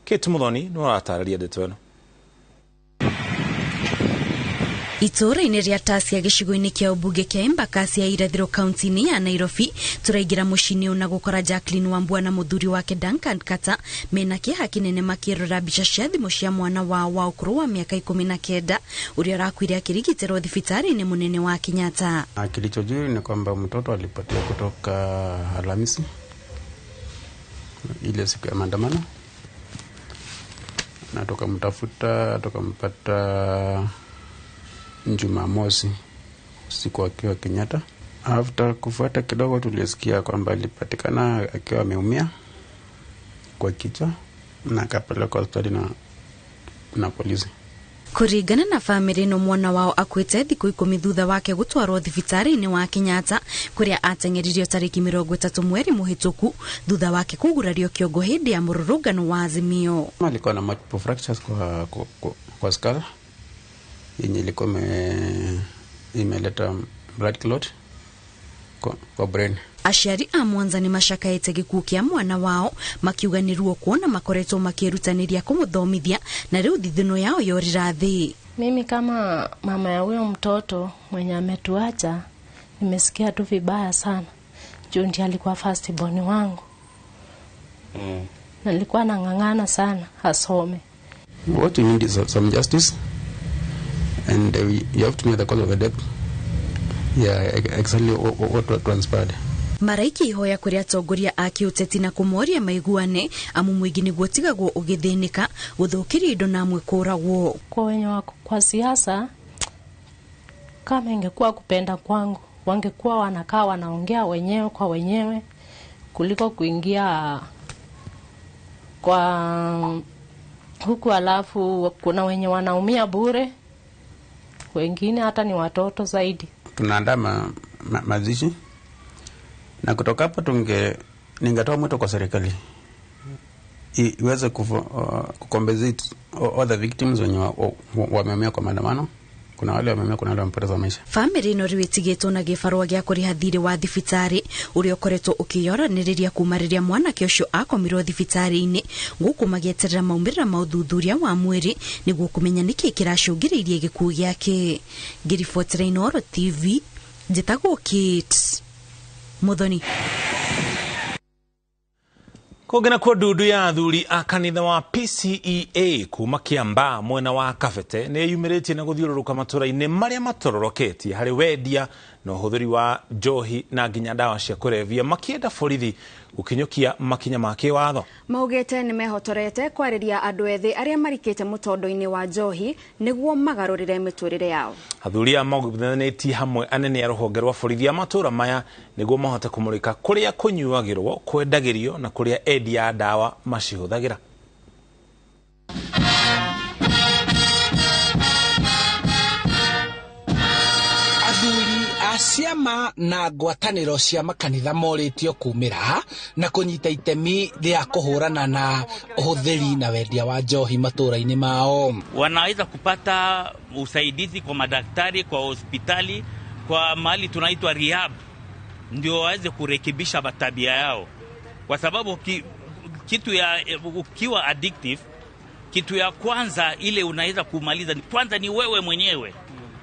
Kate Muthoni nĩwe ũratarĩria ndeto ĩno. Itũũra-inĩ rĩa Tasia gĩcigo-inĩ kĩa ũmbunge kĩa Embakasi ya irathĩro kaunti-inĩ ya Nairobi, tũraingĩra mũciĩ-inĩ na gũkora Jacqueline Wambua na mũthuri wake Duncan Kata mena kĩeha kĩnene makĩrora mbica cia thimũ cia mwana wao wa ũkũrũ wa mĩaka 19 ũrĩa ũrakuire akĩrigitĩrwo thibitarĩ-inĩ mũnene wa Kenyatta. Kilichojiri ni kwamba mtoto alipotea kutoka Alhamisi ile siku ya maandamano, na tukamtafuta tukampata Jumamosi usiku akiwa Kenyatta. After kufuata kidogo tulisikia kwamba alipatikana akiwa ameumia kwa kichwa na akapelekwa hospitali na polisi. Kũringana na bamĩrĩ ĩno, mwana wao akuĩte thikũ 10 thutha wake gũtwarwo thibitarĩ-inĩ wa Kenyatta kũrĩa ateng'eririo tarĩki 30 mweri mũhĩtũku thutha wake kũgurario kĩongo hĩndĩ ya mũrũrũngano wa Azimio. Alikuwa na multiple fractures kwa skull yenye ilikuwa imeleta blood clot kwa brain. Aciari a Mwanza nĩ macakaĩte gĩkuũ kĩa mwana wao makiuga nĩ ruo kuona makoretwo makĩrutanĩria kũmũthomithia na rĩu thithino yao yorĩra thĩ. Mimi kama mama ya huyo mtoto mwenye ametuacha nimesikia tu vibaya sana. Juu ndiye alikuwa first born wangu. Na nilikuwa nang'ang'ana sana asome. What we need is some justice. And you have to know the cause of the death. Yeah, exactly what transpired. Maraiki ihoya kũrĩ atongoria a kĩũteti na kũmoria maiguane amu mũingĩ nĩguo tigagwo ũgĩthĩnĩka gũthũkĩrio indo na amwe kũragwo. Kwa wenye wako kwa siasa, kama ingekuwa kupenda kwangu, wangekuwa wanakaa wanaongea wenyewe kwa wenyewe kuliko kuingia kwa huku, alafu kuna wenye wanaumia bure, wengine hata ni watoto zaidi. Tunaandaa mazishi na kutoka hapo ningetoa mwito kwa serikali iweze kucompensate all the victims wenye wameumia kwa maandamano. Kuna wale wameumia, kuna wale wamepoteza maisha. Famĩlĩ ĩno rĩu ĩtigĩtwo na gĩbarũa gĩa kũrĩha thirĩ wa thibitarĩ ũrĩa ũkoretwo ũkĩyoranĩrĩria kuma rĩrĩa mwanake ũcio akomirwo thibitarĩ-inĩ, gũkũ magĩeterera maumĩrĩra ma ũthuthuria wa mwĩrĩ nĩguo kũmenya nĩkĩ kĩracũngĩrĩirie gĩkuũ gĩake. Ngĩribotera Inooro TV, njĩtagwo Kate Muthoni. Kũngĩ nakuo, ndundu ya athuri a kanitha wa PCEA kuma Kiambaa mwena wa Kabete nĩ yumĩrĩtie na gũthiũrũrũka matũra-inĩ marĩa matororoketie harĩ wendia na ũhũthĩri wa njohi na nginya ndawa cia kũrebia, makĩenda borithi gũkinyũkia makinya ma kĩwatho. Maugĩte nĩ mehotorete kwarĩria andũ ethĩ arĩa marikĩte mũtondo-inĩ wa njohi nĩguo magarũrĩre mĩtũrĩre yao. Athuri aya maugithanĩtie hamwe anene a rũhonge rwa borithi a matũra maya nĩguo mahote kũmũrĩka kũrĩa kũnyuagĩrwo, kwendagĩrio na kũrĩa endia a ndawa macihũthagĩra. Athuri a ciama na ngwatanĩro cia makanitha morĩtio kumĩra na kũnyita itemi rĩa kũhũrana na ũhũthĩri na wendia wa njohi matũra-inĩ mao. Wanaweza kupata usaidizi kwa madaktari, kwa hospitali, kwa mahali tunaitwa rehab, ndio waweze kurekebisha tabia yao, kwa sababu kitu ya ukiwa addictive, kitu ya kwanza ile unaweza kumaliza kwanza ni wewe mwenyewe.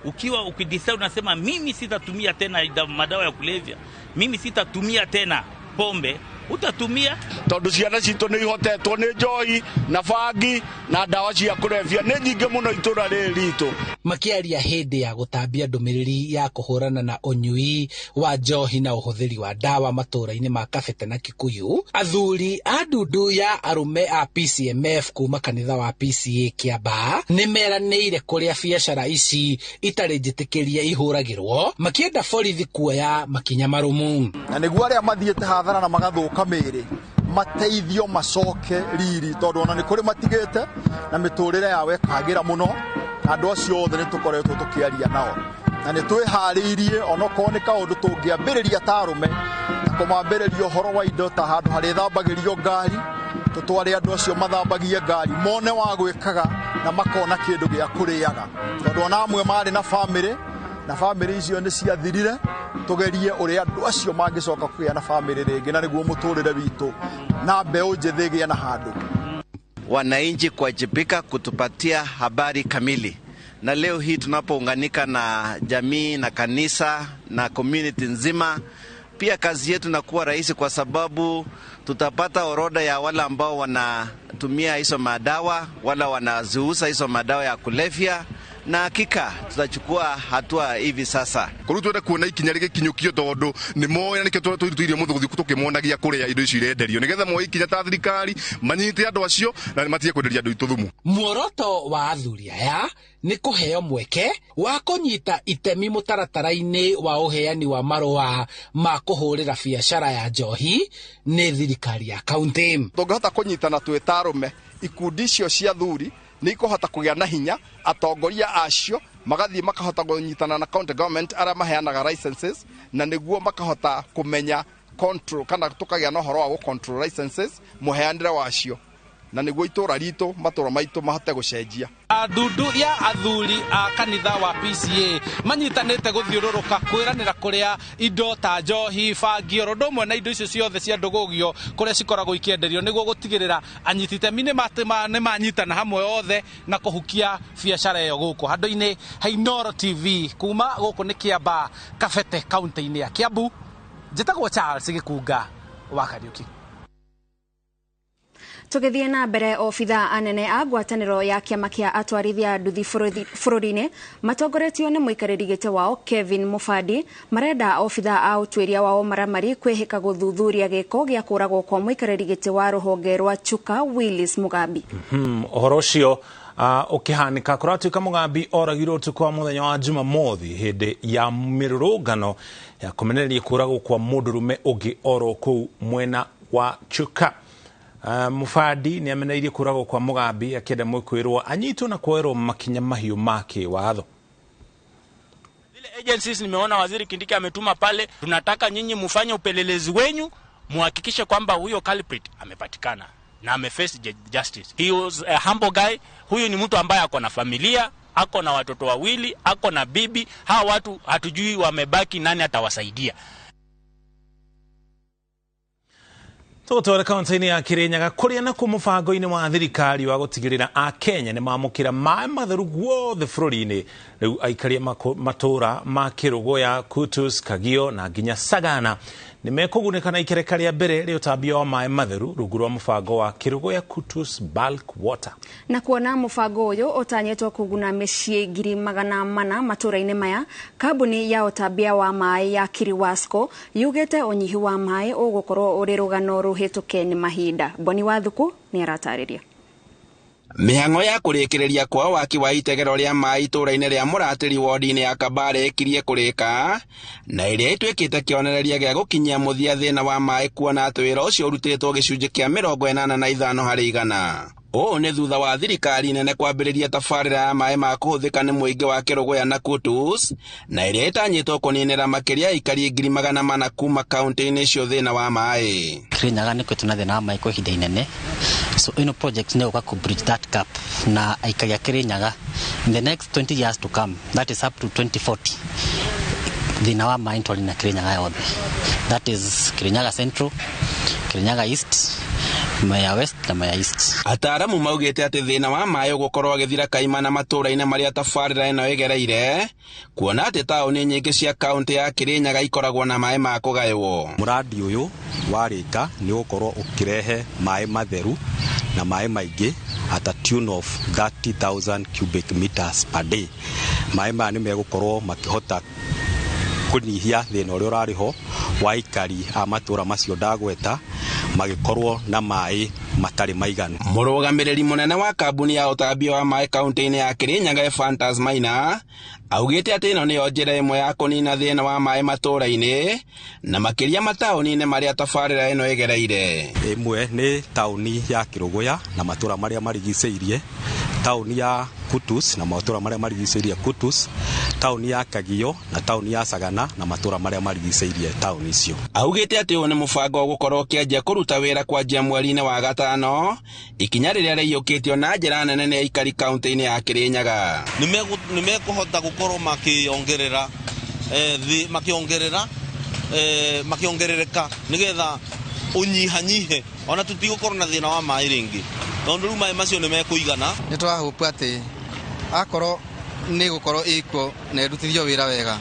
Ukiwa ukidecide unasema mimi sitatumia tena madawa ya kulevya, mimi sitatumia tena pombe, Utatumia tondu ciana citũ nĩ ihotetwo nĩ njohi na bangi na ndawa cia kũrebia nĩ nyingĩ mũno itũra rĩrĩ ritũ. Makiaria hĩndĩ ya gũtambia ndũmĩrĩri ya kũhũrana na ũnyui wa njohi na ũhũthĩri wa ndawa matũũra-inĩ ma Kabete na Kikuyu, athuri a ndundu ya arũme a PCMF kuma kanitha wa PCA Kiambaa nĩ meranĩire kũrĩa biacara ici itarĩ njĩtĩkĩrie ihũragĩrwo, makĩenda borithi kuoya makinya marũmu. Na nĩguo arĩa mathiĩte hathara na magathũka mĩĩrĩ mateithio macoke riri, tondũ ona nĩ kũrĩ matigĩte na mĩtũrĩre yao ĩkagĩra mũno. Andũ acio othe nĩ tũkoretwo tũkĩaria nao na nĩ twĩharĩirie onokorwo nĩ kaũndũ tũngĩambĩrĩria ta arũme na kũmambĩrĩria ũhoro wa indo ta handũ harĩthambagĩrio ngari, tũtware andũ acio mathambagie ngari mone wa gwĩkaga na makona kĩndũ gĩa kũrĩaga, tondũ ona amwe marĩ na bamĩrĩ na bamĩrĩ icio nĩ ciathirire. Tugerie ũrĩa andũ acio mangĩcoka kũgĩa na bamĩrĩ rĩngĩ na nĩguo mũtũrĩre witũ na mbeũ njĩthĩ ĩgĩe na handũ. Wananchi kuwajibika kutupatia habari kamili, na leo hii tunapounganika na jamii na kanisa na community nzima, pia kazi yetu inakuwa rahisi kwa sababu tutapata orodha ya wale ambao wanatumia hizo madawa, wala wanaziuza hizo madawa ya kulevya, na hakika tutachukua hatua hivi sasa. Koru twenda kuona ikinya rĩgĩkinyũkio tondu nĩ moĩ na nĩkĩo tũrutĩire mũthĩ gũthiĩ tũkĩmonagia kũrĩa indo icio irenderio nĩgetha moe ikinya ta thirikari manyite andũ acio na matige kwenderia andũ itũ thumu. Muoroto wa athuri aya nĩ kũheo mweke wa kũnyita itemi mũtaratara-inĩ wa ũheani wa marũa ma kũhũrĩra biacara ya njohi nĩ thirikari ya kaunti. Tũngĩhota kũnyitana twĩ ta arũme, ikundi icio cia athuri nĩ ikũhota kũgĩa na hinya, atongoria acio magathiĩ makahota kũnyitana na county government arĩa maheanaga licenses, na nĩguo makahota kũmenya control kana tũkagĩa na ũhoro wa gũ control licenses mũheanĩre wacio, na nĩguo itũra ritũ matũra maitũ mahote gũcenjia. Ndundu ya athuri a kanitha wa PCA manyitanĩte gũthiũrũrũka kwĩranĩra kũrĩa indo ta njohi, bangi oro ũndũ ũmwe na indo icio ciothe cia ndũgũgio kũrĩa cikoragwo ikĩenderio nĩguo gũtigĩrĩra anyiti itemi nĩ manyitana hamwe othe na kũhukia biacara ĩyo gũkũ handũ-inĩ ha Inooro TV. Kuma gũkũ nĩ Kiambaa, Kabete, kaunti-inĩ ya Kiambu, njĩtagwo Charles Gĩkunga wa Kariuki. Tũgĩthiĩ na mbere, obitha anene a ngwatanĩro ya kĩama kĩa atwarithia nduthi bũrũri-inĩ matongoretio nĩ mũikarĩri gĩtĩ wao Kevin Mufandi marenda obitha a ũtuĩria wao maramari kwĩhĩka gũthuthuria gĩko gĩa kũragwo kwa mũikarĩri gĩtĩ wa rũhonge rwa Chuka Willis Mugambi. Ũhoro ũcio ũkĩhanĩka kũratuĩka Mugambi oragirwo ũtukũ wa mũthenya wa Jumamothi hĩndĩ ya mĩrũrũngano ya kũmenereria kũragwo kwa mũndũrũme ũngĩ oro kũu mwena wa Chuka. Mufandi nĩ ameneirie kũragwo kwa Mugambi akĩenda mwĩkwĩrwo anyitwo na kuoerwo makinya mahiũ ma kĩwatho. Zile agencies nimeona Waziri Kindiki ametuma pale, tunataka nyinyi mufanye upelelezi wenyu muhakikishe kwamba huyo culprit amepatikana na ameface justice. He was a humble guy. Huyu ni mtu ambaye ako na familia, ako na watoto wawili, ako na bibi. Hawa watu hatujui wamebaki nani atawasaidia. Tũgũtwara kaunti-inĩ ya Kirinyaga kũrĩa nakuo mũbango-inĩ wa thirikari wa gũtigĩrĩra Akenya nĩ mamũkĩra maĩ matheru guothe bũrũri-inĩ. Rĩu aikari a matũũra ma Kĩrũgũya, Kutus, Kagio na nginya Sagana nĩ mekũgunĩka na ikereka rĩa mbere rĩa ũtambia wa maĩ matheru rungu rwa mũbango wa Kĩrũgũya Kutus Bulk Water. Na kuona mũbango ũyũ ũtanyĩtwo kũguna mĩciĩ 400,000 matũũra-inĩ maya, kambuni ya ũtambia wa maĩ ya Kiriwasco yugĩte ũnyihu wa maĩ ũgũkorwo ũrĩ rũgano rũhĩtũke nĩ mahinda. Boni Wathuku nĩ aratarĩria. Mĩhang'o ya kũrĩkĩrĩria kwa waki wa itegero rĩa maĩ itũũra-inĩ rĩa Mũratĩri wodi-inĩ ya Kabare ĩkirie kũrĩka na ĩrĩa ĩtuĩkĩte kĩonereria gĩa gũkinyia mũthia thĩna wa maĩ, kuona atĩ wĩra ũcio ũrutĩtwo gĩcunjĩ kĩa 85 harĩ igana. Ũũ nĩ thutha wa thirikari nene kwambĩrĩria tabarĩra ya maĩ ma kũhũthĩka nĩ mũingĩ wa Kĩrũgũya na Kutus, na ĩrĩa ĩtanyĩtwo kũninĩra makĩria aikari 400,000 kuma kaunti-inĩ icio thĩna wa maĩ. Kirinyaga nĩ kwĩtũ na thĩna wa maĩ kwa ihinda inene, so ĩno project nĩ gũka kũ bridge that gap na aikari a Kirinyaga in the next 20 years to come, that is up to 2040, thĩna wa maĩ ntwari na Kirinyaga yothe, that is Kirinyaga Central, Kirinyaga East, Mwea West na Mwea East. Ataaramu maugĩte atĩ thĩna wa maĩ ũgũkorwo ũgĩthira kaimana matũũra-inĩ marĩa tabarĩra ĩno ĩgereire, kuona atĩ taũni nyingĩ cia kaũntĩ ya Kirinyaga ikoragwo na maĩ ma kũgaywo. Mũradi ũyũ warĩka nĩ ũgũkorwo ũkĩrehe maĩ matheru na maĩ maingĩ at a tune of 30,000 cubic meters per day. Maĩ maya nĩ megũkorwo makĩhota kũnyihia thĩna ũrĩa ũrarĩ ho wa aikari a matũũra macio ndagweta magĩkorwo na maĩ matarĩ maiganu. Mũrũgamĩrĩri mũnene wa kambuni ya ũtambia wa maĩ kaũntĩ-inĩ ya Kirinyaga Ephantus Maina augĩte atĩ ĩno nĩyo njĩra ĩmwe ya kũnina thĩna wa maĩ matũũra-inĩ na makĩria mataũni-inĩ marĩa tabarĩra ĩno ĩgereire. Ĩmwe nĩ taũni ya Kĩrũgũya na matũũra marĩa marigicĩirie, taũni ya Kutus na matũũra marĩa marigicĩirie Kutus, taũni ya Kagio na taũni ya Sagana na matũũra marĩa marigicĩirie taũni icio. Augĩte atĩ ũyũ nĩ mũbango ũgũkorwo ũkĩanjia kũruta wĩra kwanjia mweri-inĩ wa gatano, ikinya rĩrĩa rĩiyũkĩtio na njĩra nene nĩ aikari kaũntĩ-inĩ ya Kirinyaga. Nĩ mekũhota gũkorwo makĩongerera makĩongerereka nĩgetha ũnyihanyihe ona tũtigũkorwo na thĩna wa maĩ rĩngĩ, tondũ rĩu maĩ macio nĩ mekũigana. Nĩ tũrahũpa atĩ akorwo nĩ gũkorwo ĩkuo na ĩrutithio wĩra wega,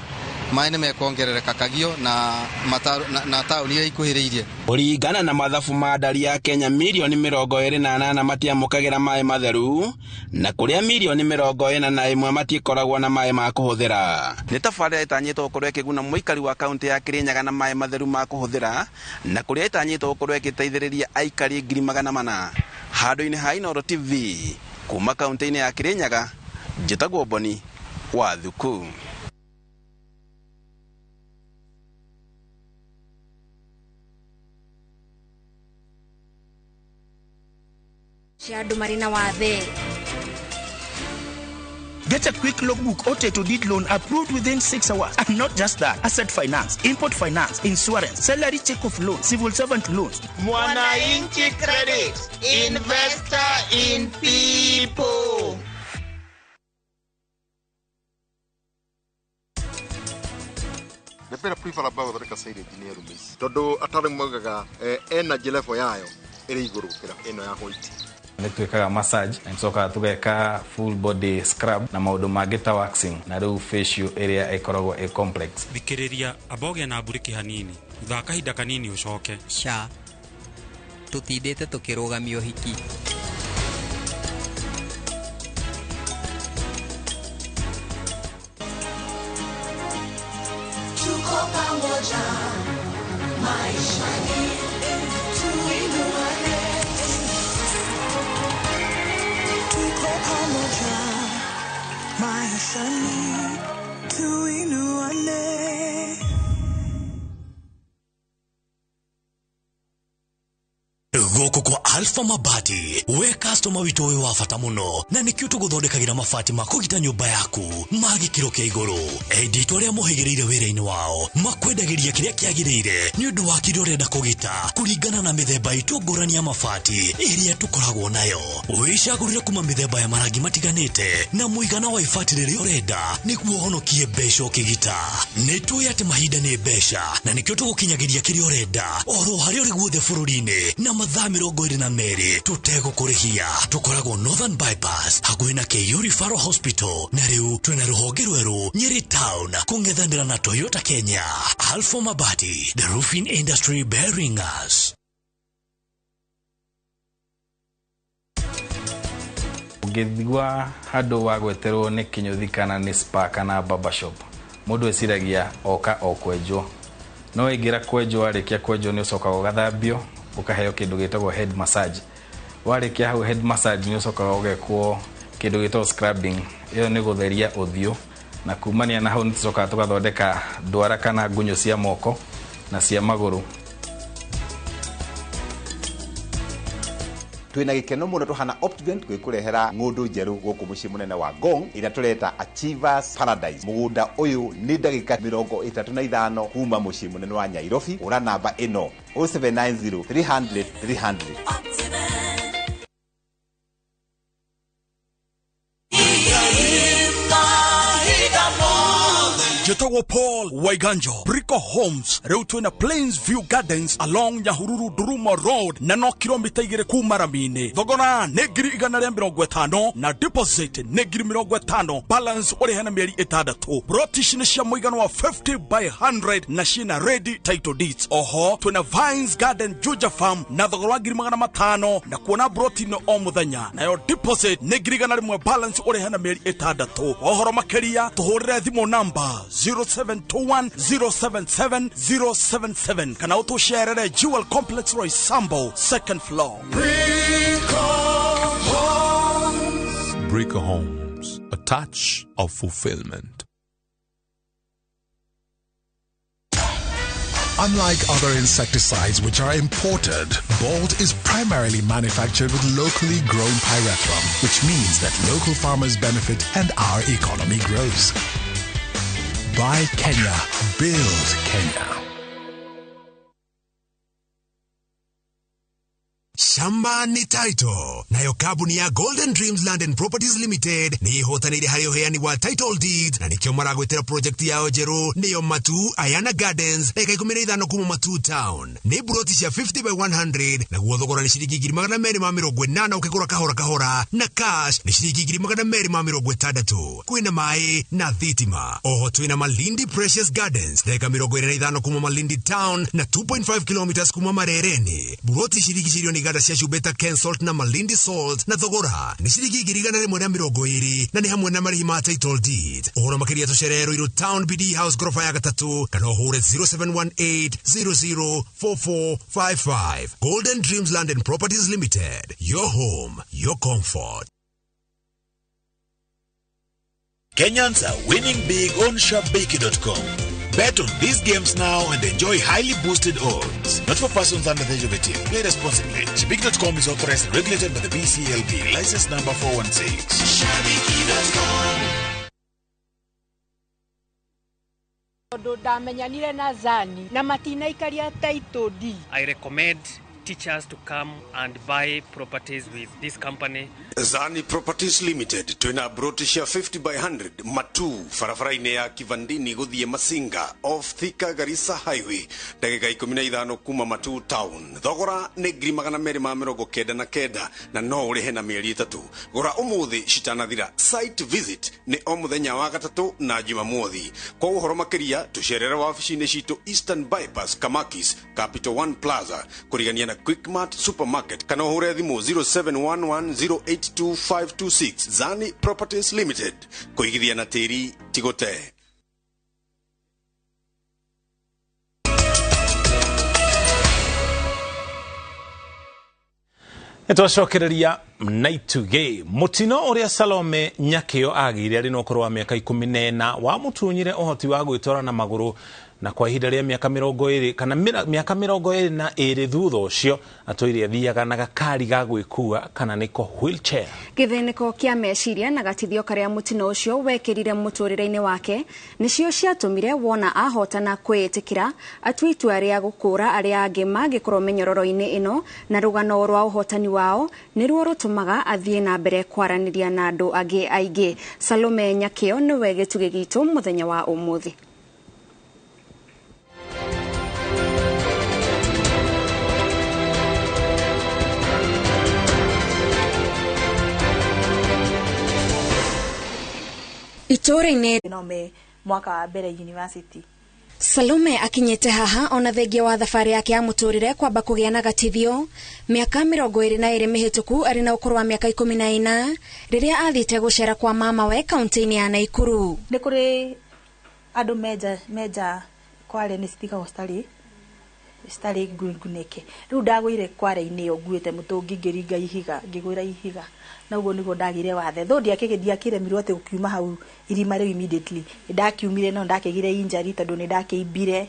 maĩ nĩ mekuongerereka Kagio na taũni iria ikuhĩrĩirie. Kũringana na mathabu ma ndari ya Kenya, mirioni 28 matiamũkagĩra maĩ matheru na kũrĩa mirioni 41 matikoragwo na maĩ ma kũhũthĩra. Nĩ tabarĩra ĩtanyĩtwo gũkorwo ĩkĩguna mũikari wa kaũntĩ ya Kirinyaga na maĩ matheru ma kũhũthĩra, na kũrĩa ĩtanyĩtwo gũkorwo ĩgĩteithĩrĩria aikari 400,000. Handũ-inĩ ha Inooro TV kuma kaũntĩ-inĩ ya Kirinyaga, njĩtagwo Boni wa Thuku. Cia andũ marĩ na wathe. Get a quick logbook or title deed loan approved within 6 hours. And not just that, asset finance, import finance, insurance, salary check off loan, civil servant loans. Mwananchi Credit, investor in people. Ndapenda prefer ambao gũthondeka silage nĩ arũme ici tondũ ataaramu maugaga energy level yayo ĩrĩ igũrũ gũkĩra ĩno ya white. Nĩ twĩkaga massage na nĩtũcokaga tũgeka full body scrub na maũndũ mangĩ ta waxing na rĩu facial ĩrĩa ĩkoragwo ĩ complex. Thikĩrĩria amba ũgĩe na mburĩki hanini thutha wa kahinda kanini ũcoke. Ca tũtindĩte tũkĩrũgamia ũhiki. Tuko pamoja maishani, tuinuane. Tuko pamoja maishani, tuinuane. Gũkũ kwa Alpha Mabati, we customer witũ wĩ wa bata mũno na nĩkĩo tũgũthondekagĩra mabati ma kũgita nyũmba yaku ma gĩkĩro kĩa igũrũ. Endia itũ arĩa mohĩgĩrĩire wĩra-inĩ wao makwendagĩria kĩrĩa kĩagĩrĩire nĩ ũndũ wa kĩrĩa ũrenda kũgita kũringana na mĩthemba itũ ngũrani ya mabati ĩrĩa tũkoragwo nayo. Wĩcagũrĩre kuma mĩthemba ya marangi matiganĩte na mũigana wa ibati rĩrĩa ũrenda nĩguo ũhonokie mbeca ũkĩgita. Nĩ tũĩ atĩ mahinda nĩ mbeca na nĩkĩo tũgũkinyagĩria kĩrĩa ũrenda oro harĩa ũrĩ guothe bũrũri-inĩ na mathaa 22 tũtegũkũrĩhia. Tũkoragwo Northern Bypass hakuhĩ na KU Referral Hospital na rĩu twĩna rũhonge rwerũ Nyeri Town kũng'ethanĩra na Toyota Kenya. Alpha Mabati, the roofing industry bearing us. Ũngĩthigua handũ wa gweterwo nĩ kĩnyũthi kana nĩ spa kana barbershop, mũndũ eciragia oka o kwenjwo, no waingĩra kwenjwo, warĩkia kwenjwo nĩ ũcokaga ũgathambio ũkaheo kĩndũ gĩtagwo head massage. Warĩkia hau head massage nĩ ũcokaga ũgekwo kĩndũ gĩtagwo scrubbing, ĩyo nĩ gũtheria ũthiũ, na kumania na hau nĩ tũcokaga tũgathondeka ndwara kana ngunyũ cia moko na cia magũrũ. Twina gikeno muno tuhana Optgent gwikurehera ng'undu njeru guku mucii munene wa Ngong ira tureta Achievers Paradise. Mugunda uyu ni ndagika 35 kuma mucii munene wa Nairobi. Ura namba ino 0790 300 300. Njĩtagwo Paul Waiganjo, Brico Homes. Rĩu twĩna Plains View Gardens along Nyahururu Ndurumo Road na no kilomita 2 kuma rami-inĩ. Thogora nĩ 150,000 na deposit nĩ 50,000, balance ũrĩhe na mĩeri 6. Broti ici nĩ cia mũigana wa 50 by 100 na ciĩna ready title deeds. Oho twĩna Vines Garden Juja Farm na thogora wa 500,000 na kuona broti no o mũthenya, nayo deposit nĩ 100,000, balance ũrĩhe na mĩeri 6. Ũhoro makĩria tũhũrĩre thimũ namba 0721 077 077 kana ũtũcerere Jewel Complex Roysambu, second floor. Brico Homes, a touch of fulfillment. Unlike other insecticides which are imported, Bolt is primarily manufactured with locally grown pyrethrum, which means that local farmers benefit and our economy grows. Buy Kenya, build Kenya. Shamba ni title. Nayo kambuni ya Golden Dreams Land and Properties Limited nĩ ĩhotanĩire harĩ ũheani wa title deed na nĩkĩo maragwĩtĩra project yao njerũ nĩyo Matu Ayana Gardens, eka 15 kuma Matu Town. Nĩ buroti cia 50 by 100 naguo thogora nĩ ciringi 280,000 ũkĩgũra kahora kahora, na cash nĩ ciringi 260,000. Kwĩna maĩ na thitima. Oho twĩna Malindi Precious Gardens, ndagĩka 25 kuma Malindi Town na 2.5 kilometers kuma Marereni. Buroti cirigicĩirio nĩ iganda cia cumbĩ ta Kensalt na Malindi Salt na thogora nĩ ciringi 120,000 na nĩ hamwe na marĩhi ma title deed. Ũhoro makĩria tũcerere Ruiru Town BD House goroba ya 3 kana ũhũre 0718 004455. Golden Dreams Land and Properties Limited, your home, your comfort. Kenyans are winning big on Shabiki.com. Bet on these games now and enjoy highly boosted odds. Not for persons under the age of 18. Play responsibly. Shabiki.com is authorized and regulated by the BCLB. License number 416. Shabiki.com. Tondu ndamenyanire na Zani na matinaikaria title deed. I recommend teachers to come and buy properties with this company. Zani Properties Limited twina broti cia 50 by 100 Matu barabara-inĩ ya Kivandini gũthiĩ Masinga off Thika Garissa Highway, ndagĩka 15 kuma Matu Town. Thogora nĩ 299,000 na no ũrĩhe na mĩeri 3. Gũra ũmũthĩ citanathira. Site visit nĩ o mũthenya wa gatatũ na Jumamothi. Kwa ũhoro makĩria tũcerere wabici-inĩ citũ Eastern Bypass Kamakis Capital One Plaza kũrigania na Quickmart Supermarket kana ũhũre thimũ 0711082526. Zani Properties Limited, kũigithia na tĩri ti gũte. Nĩtwacokereria na itugĩ mũtino ũrĩa Salome Nyakĩo agĩire arĩ na ũkũrũ wa mĩaka 14 wamũtunyire ũhoti wa gwĩtwara na magũrũ, na kwa ihinda rĩa mĩaka 20 kana mĩaka 22 thutha ũcio atũire athiaga na gakari ga gwĩkua kana nĩko wheelchair. Gĩthĩnĩko kĩa meciria na gatithio karĩa mũtino ũcio wekĩrire mũtũrĩre-inĩ wake nĩcio ciatũmire wona ahotana kwĩĩtĩkĩra atue itua rĩa gũkũra arĩa angĩ mangĩkorwo mĩnyororo-inĩ ĩno, na rũgano rwa ũhotani wao nĩruo rũtũmaga athiĩ na mbere kwaranĩria na andũ angĩ aingĩ. Salome Nyakĩo nĩwe gĩtugĩ gitũ mũthenya wa ũmũthĩ. Itũũra-inĩ no me mwaka wa mbere university. Salome akinyĩte haha ona thengia wa thabarĩ yake ya mũtũrĩre kwamba kũgĩa na gatithio mĩaka 22 mĩhĩtũku arĩ na ũkũrũ wa mĩaka 14 rĩrĩa athiĩte gũcera kwa mamawe kaunti-inĩ ya Naikuru. Nĩ kũrĩ andũ menja kware nĩ citigagwo citarĩ ngunĩke. Rĩu ndagũire kware-inĩ ĩyo nguĩte mũtũngi ngĩringa ihiga ngĩgwĩra ihiga, na ũguo nĩguo ndagĩire wathe. Though ndiakĩremirwo atĩ gũkiuma hau irima rĩu immediately, nĩndakiumire no ndakĩgire injury tondũ nĩndakĩimbire,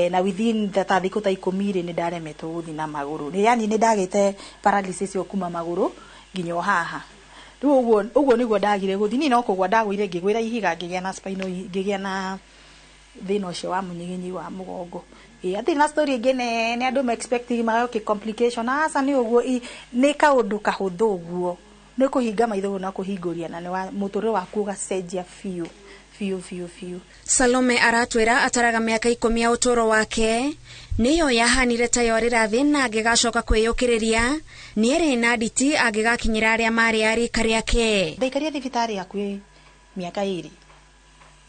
na within ta thikũ ta 10 rĩ nĩndaremetwo gũthiĩ na magũrũ. Yani nĩndagĩte paralysis ĩyo kuma magũrũ nginya o haha. Rĩu ũguo nĩguo ndagire gũthiĩ. Niĩ no kũgwa ndagũire ngĩgwĩra ihiga ngĩgĩa na spinal, ngĩgĩa na thĩna ũcio wa mũnyiginyi wa mũgongo. Atirĩ na story ĩngĩ nene andũ ma expecting magoke complication. Aca nĩ ũguo, nĩ kaũndũ kahũthũ ũguo, nĩ kũhinga maitho na kũhingũria na nĩ mũtũrĩre waku ũgacenjia biũ Biũ biũ biũ. Salome aratwĩra ataraga mĩaka 10 ya ũtũũro wake nĩyo yahanire ta yorĩra thĩ na angĩgacoka kwĩyũkĩrĩria nĩerĩ na nditi angĩgakinyĩra arĩa marĩ a rika rĩake. Ndaikarire thibitarĩ hakuhĩ mĩaka 2,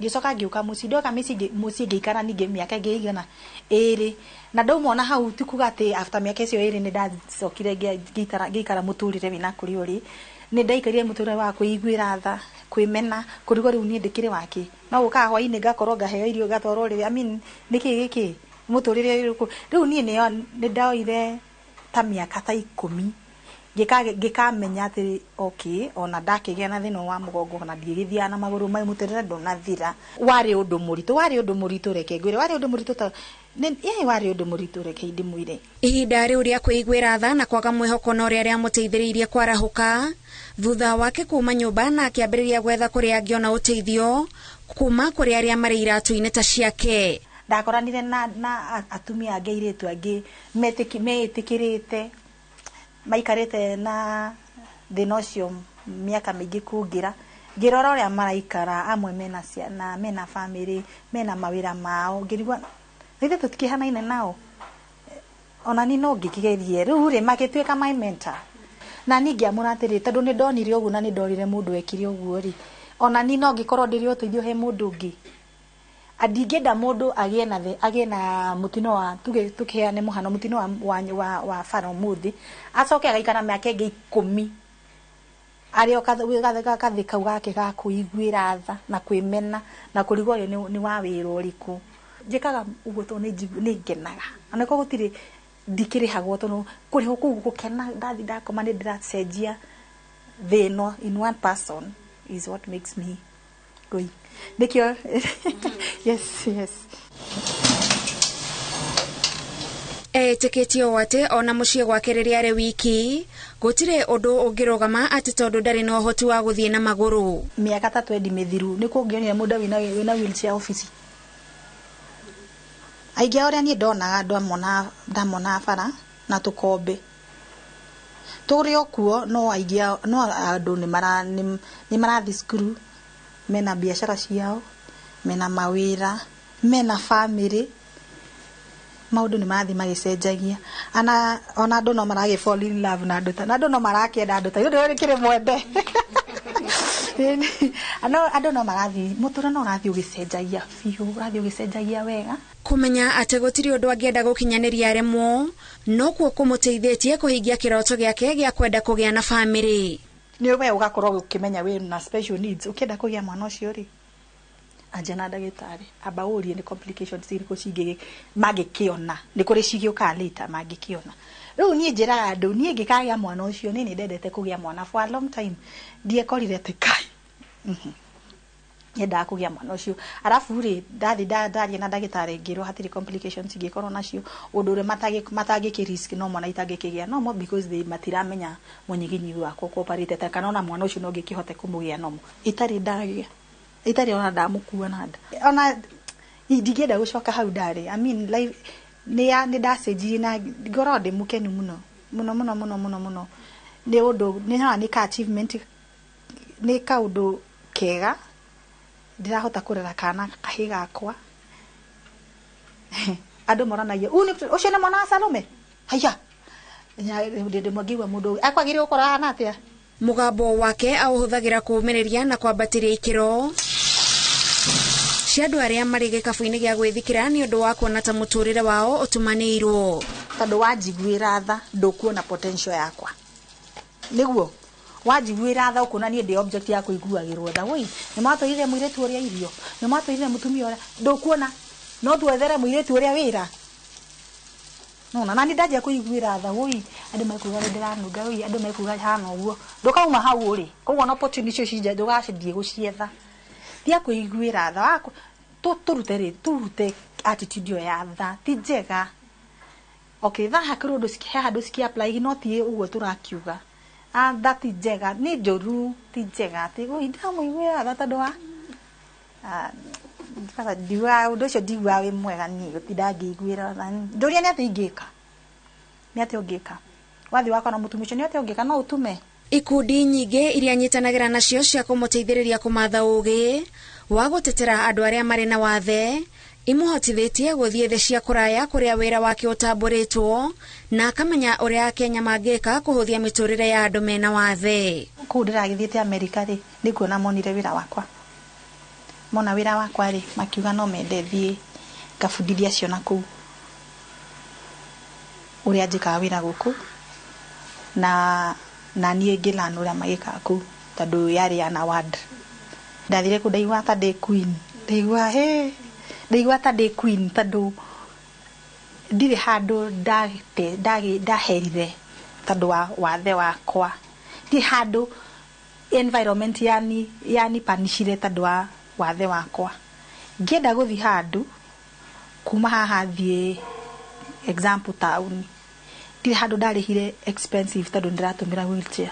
ngĩcoka ngĩũka mũciĩ. Ndoka mũciĩ ngĩikara ningĩ mĩaka ĩngĩ ĩigana 2, na ndauma ona hau ti kuga atĩ after mĩaka ĩcio 2 nĩ ndacokire ngĩikara mũtũrĩre wĩna kũrĩa ũrĩ. Nĩ ndaikarire mũtũrĩre wa kwĩiguĩra tha, kwĩmena, kũrigwo rĩu niĩ ndĩkĩrĩ wakĩ, no gũkaga hwainĩ ngakorwo ngaheo irio ngatwarwo rĩrĩ. I mean, nĩkĩ gĩkĩ mũtũrĩre ũrĩkũ rĩu? Niĩ nĩ ndaoire ta mĩaka ta 10 ngĩkamenya atĩ okay, ona ndakĩgĩa na thĩna wa mũgongo ona ndigĩthiaga na magũrũ mai, mũtũrĩre ndũnathira. Warĩ ũndũ mũritũ, warĩ ũndũ mũritũ, reke ngwĩre, warĩ ũndũ mũritũ ta warĩ ũndũ mũritũ, reke ndĩmwĩre. Ihinda rĩu rĩa kwĩiguĩra tha na kwaga mwĩhoko no rĩa rĩamũteithĩrĩirie kwarahũka thutha wake kuma nyũmba na akĩambĩrĩria gwetha kũrĩa angĩona ũteithio kuma kũrĩ arĩa marĩ iratũ-inĩ ta ciake. Ndakoranire na atumia angĩ, airĩtu angĩ meĩtĩkĩrĩte, maikarĩte na thĩna ũcio mĩaka mĩingĩ kũngĩra. Ngĩrora ũrĩa maraikara, amwe mena ciana, mena bamĩrĩ, mena mawĩra mao, ngĩrigwo ithuĩ tũtikĩhanaine nao, ona niĩ no ngĩkĩgerie. Rĩu rĩ, magĩtuĩka my mentor, na niĩ ngĩamũra atĩrĩ, tondũ nĩ ndonire ũguo na nĩ ndorire mũndũ ekire ũguo rĩ, ona niĩ no ngĩkorwo ndĩrĩ ũteithio he mũndũ ũngĩ. Ndingĩenda mũndũ agĩe na mũtino wa tuge, tũkĩheane mũhano, mũtino wa bara ũmũthĩ, acoke agaikara mĩaka ĩngĩ 10 arĩ o gathĩ kau gake ga kwĩiguĩra tha na kwĩmena na kũrigwo ũyũ nĩ wa wĩra ũrĩkũ. Njĩkaga ũguo tondũ nĩ ngenaga, onakorwo gũtirĩ ndikĩrĩhagwo, tondũ kũrĩhwo kũu gũkena ndathi ndakoma nĩ ndĩracenjia thĩ ĩno in one person is what makes me going. Nĩkĩo yes yes. Etĩkĩtie ũũ atĩ ona mũciĩ gwake rĩrĩa arĩ wiki gũtirĩ ũndũ ũngĩrũgama atĩ tondũ ndarĩ na ũhoti wa gũthiĩ na magũrũ. Mĩaka ta 20 mĩthiru nĩ kũngĩonire mũndũ wĩna wheelchair ofici. Aingĩ a ũrĩa niĩ ndonaga andũ ndamona bara na tũkombe tũrĩ o kuo, no aingĩ no andũ nĩ marathiĩ cukuru, mena biacara ciao, mena mawĩra, mena bamĩrĩ, maũndũ nĩ marathiĩ magĩcenjagia. Ona andũ no maragĩ fall in love na andũ ta, na andũ no marakĩenda andũ ta ũndũ ũrĩ mwende. Andũ no marathiĩ, mũtũrĩre no ũrathiĩ ũgĩcenjagia biũ, ũrathiĩ ũgĩcenjagia wega. Kũmenya atĩ gũtirĩ ũndũ angĩenda gũkinyanĩria aremwo nokuo kũmũteithĩtie kũhingia kĩroto gĩake gĩa kwenda kũgĩa na bamĩrĩ. Nĩ we ũgakorwo ũkĩmenya wĩ na special needs, ũkĩenda kũgĩa mwana ũcio rĩ, anja na ndagĩtarĩ, amba ũrie nĩ complications irĩkũ cingĩ mangĩkĩona, nĩ kũrĩ cigĩũkaga later mangĩkĩona. Rĩu niĩ njĩraga andũ, niĩ ngĩkagĩa mwana ũcio, niĩ nĩ ndendete kũgĩa mwana for a long time, ndiekorire atĩ kai nyendaga kũgĩa mwana ũcio. Arabu rĩ, ndathi ndaria na ndagĩtarĩ ngĩrwo hatirĩ complications ingĩkorwo nacio, ũndũ ũrĩa matangĩkĩ risk no mwana itangĩkĩgĩa no mo, because they matiramenya mũnyiginyi wakwa cooperate ta kana ona mwana ũcio no ngĩkĩhote kũmũgĩa nomo itarĩ ndagĩa, itarĩ ona ndamũkua na nda, ona ndingĩenda gũcoka hau ndarĩ. I mean, life nĩ ndacenjirie na ngorwo ndĩ mũkenu mũno mũno mũno mũno mũno mũno nĩ ũndũ nĩ nĩ ka achievement, nĩ kaũndũ kega ndĩrahota kũrera kana kahĩ gakwa. Andũ moranagia ũcio nĩ mwana wa Salome, haiya ndĩmwe mũndũ akwagĩrĩirwo gũkorwo ahana atĩa. Mũgambo wake aũhũthagĩra kũũmĩrĩria na kwambatĩria ikĩro cia andũ arĩa marĩ gĩkabũ-inĩ gĩa gwĩthikĩra nĩ ũndũ wa kuona ta mũtũrĩre wao ũtumanĩirwo. Tondũ wanjiguĩra tha ndũkuona potential yakwa, nĩguo wanjiguĩra tha ũkuona niĩ ndĩ object ya kũiguagĩrwo tha. Woi, nĩ mwatwarire mũirĩtu ũrĩa irio, nĩ mwatwarire mũtumia ũrĩa, ndũkuona no twethere mũirĩtu ũrĩa wĩra. Nona na nĩ ndanjia kũiguĩra tha, woi, andũ mekuga nĩ ndĩranunga, woi, andũ mekuga hana ũguo, ndũkauma hau ũrĩ. Koguo na opportunity icio cinja ndũgacithiĩ gũcietha. Tia kũiguĩra tha, tũrute rĩ, tũrute attitude ĩyo ya tha, ti njega. Okay, tha hakĩrĩ ũndũ he handũ cikĩ apply, no ti ũguo tũrakiuga. Tha ti njega, nĩ njũru, ti njega, ti woi ndamũiguĩra tha tondũ wa ndiugaga ũndũ ũcio, ndiguaga wĩ mwega niĩ, gũtinda ngĩiguĩra tha. Ndũria nĩ atĩa ingĩka, nĩ atĩa ũngĩka wathiĩ wakora mũtumia ũcio, nĩ atĩa ũngĩka, no ũtume. Ikundi nyingĩ iria nyitanagĩra nacio cia kũmũteithĩrĩria kũmatha ũgĩ wa gũtetera andũ arĩa marĩ na wathe imuhotithĩtie gũthiĩ thĩ cia kũraya kũrĩa wĩra wake ũtambũrĩtwo na akamenya ũrĩa Akenya mangĩka kũhũthia mĩtũrĩre ya andũ mena wathe. Kũu ndĩragĩthiĩte Amerika rĩ, nĩkuona monire wĩra wakwa. Mona wĩra wakwa rĩ, makiuga no mende thiĩ ngabundithia ciana kũu ũrĩa njĩkaga wĩra gũkũ na niĩ ngĩlearn ũrĩa magĩkaga kũu tondũ yarĩ an award. Ndathire kũu ndaigua ta ndĩ queen, ndaigua hĩ, ndaigua ta ndĩ queen tondũ ndirĩ handũ ndaherire tondũ wa wathe wakwa, ndirĩ handũ environment yani panishire tondũ wa wathe wakwa. Ngĩenda gũthiĩ handũ kuma haha thiĩ example taũni, ndirĩ handũ ndarĩhire expensive tondũ ndĩratũmĩra wheelchair,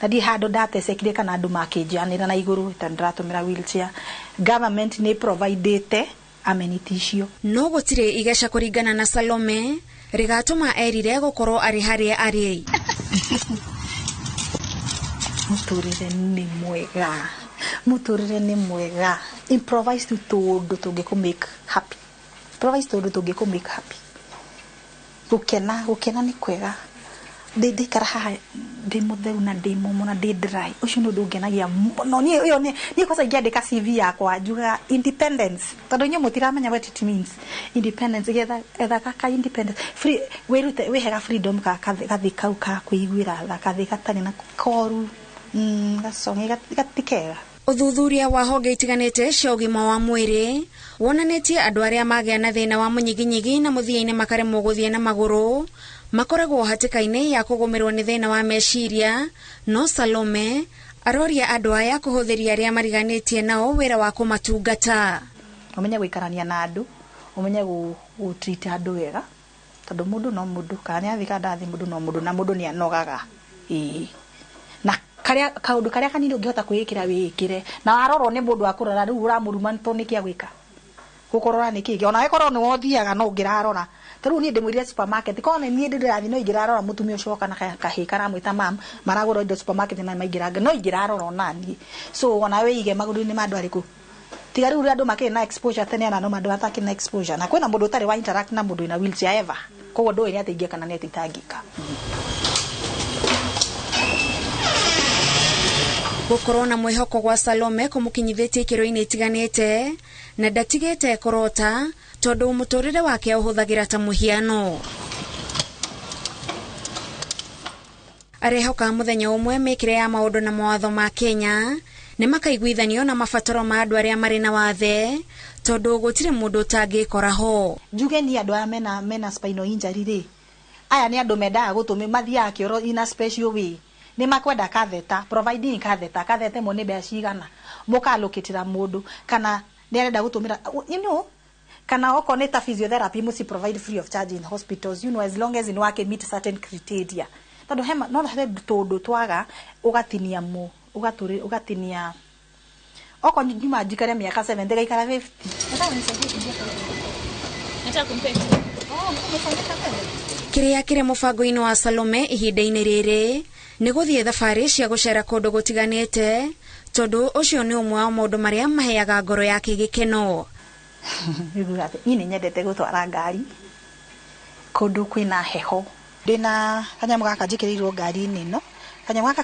na ndirĩ handũ ndatecekire kana andũ makĩnjanĩra na igũrũ tondũ ndĩratũmĩra wheelchair. Government nĩ providĩte amenity icio. No gũtirĩ igeca kũringana na Salome rĩgatũma erire gũkorwo arĩ harĩa arĩ. Mũtũrĩre nĩ mwega, mũtũrĩre nĩ mwega. Improvise tu tũũndũ tũngĩkũ make happy, improvise tũũndũ tũngĩkũ make happy. Gũkena, gũkena nĩ kwega. Ndĩikara haha ndĩ mũtheru na ndĩ mũmũ na ndĩ dry, ũcio nĩ ũndũ ũngenagia mũno. Niĩ ũyũ niĩ kwanza ingĩandĩka CV yakwa njugaga independence, tondũ inyuĩ mũtiramenya what it means. Independence, etha ka independence free, wĩrute wĩhega freedom ka gathĩ kau ka kwĩiguĩra tha, gathĩ gatarĩ na koru, gacong'e gatikega. Ũthuthuria wa honge itiganĩte cia ũgima wa mwĩrĩ wonanĩtie andũ arĩa magĩa na thĩna wa mũnyiginyigi na mũthia-inĩ makaremwo gũthiĩ na magũrũ makoragwo hatĩka-inĩ ya kũgũmĩrwo nĩ thĩna wa meciria. No Salome aroria andũ aya kũhũthĩria arĩa mariganĩtie nao wĩra wa kũmatungata. Ũmenye gũikarania na andũ, ũmenye gũ-treat andũ wega, tondũ mũndũ no mũndũ, kana nĩ athiĩ kana ndathiĩ, mũndũ no mũndũ, na mũndũ nĩ anogaga. Ĩĩ, na karia kaundu karia kanini ũngĩhota kwĩĩkĩra wĩĩkĩre, na warorwo nĩ mũndũ akũrora rĩu ũramũruma to nĩkĩ agwĩka gũkũrora nĩkĩ, ona ĩkorwo nĩ wothiaga no ũngĩrarora. Ta rĩu niĩ ndĩmwĩrire supermarket, korwo nĩ niĩ ndĩrathiĩ no ingĩrarora mũtumia ũcio oka na kahĩĩ karamwĩta mam, maragũra indo supermarket na maingĩranga, no ingĩrarora ona niĩ. So ona wĩige magũrũ-inĩ ma andũ arĩkũ, tiga rĩu andũ makĩrĩ na exposure tene, na no andũ matakĩrĩ na exposure, na kwĩna mũndũ ũtarĩ wa interact na mũndũ wĩna wheelchair ever, koguo ndũĩ nĩ atĩa ingĩka na nĩ atĩa itangĩka. Gũkorwo na mwĩhoko gwa Salome kũmũkinyithĩtie ikĩro-inĩ itiganĩte na ndatigĩte kũrota tondũ mũtũrĩre wake ũhũthagĩra ta mũhiano. Arehoka mũthenya ũmwe mĩkĩre ya maũndũ na mawatho ma Kenya nĩ makaiguithanio na mabataro ma andũ arĩa marĩ na wathe tondũ gũtirĩ mũndũ ũtangĩkora ho. Njuge ni andũ aya mena spinal injury rĩ, aya nĩ andũ mendaga gũtũmĩ mathiaga kĩoro in a special way. Nĩ makwenda katheta, providing katheta, katheta ĩmwe nĩ mbeca cigana, mũkalũkĩtĩra mũndũ kana nĩ arenda gũtũmĩra, you know, kana okorwo nĩ ta physiotherapy mũci provide free of charge in hospitals, you know, as long as nĩ wake meet certain criteria. Tondũ hema no he tũndũ twaga ũgatinia mũ ũgatinia okorwo nyuma njikare mĩaka 70 ngaikara 50. Kĩrĩa kĩrĩ mũbango-inĩ wa Salome ihinda-inĩ rĩrĩ nĩ gũthiĩ thabarĩ cia gũcera kũndũ gũtiganĩte tondũ ũcio nĩ ũmwe wa maũndũ marĩa maheaga ngoro yake gĩkeno. Niĩ nĩ nyendete gũtwara ngari kũndũ kwĩna heho. Ndĩna kanyamũ gaka njĩkĩrĩirwo ngari-inĩ ĩno, kanyamũ gaka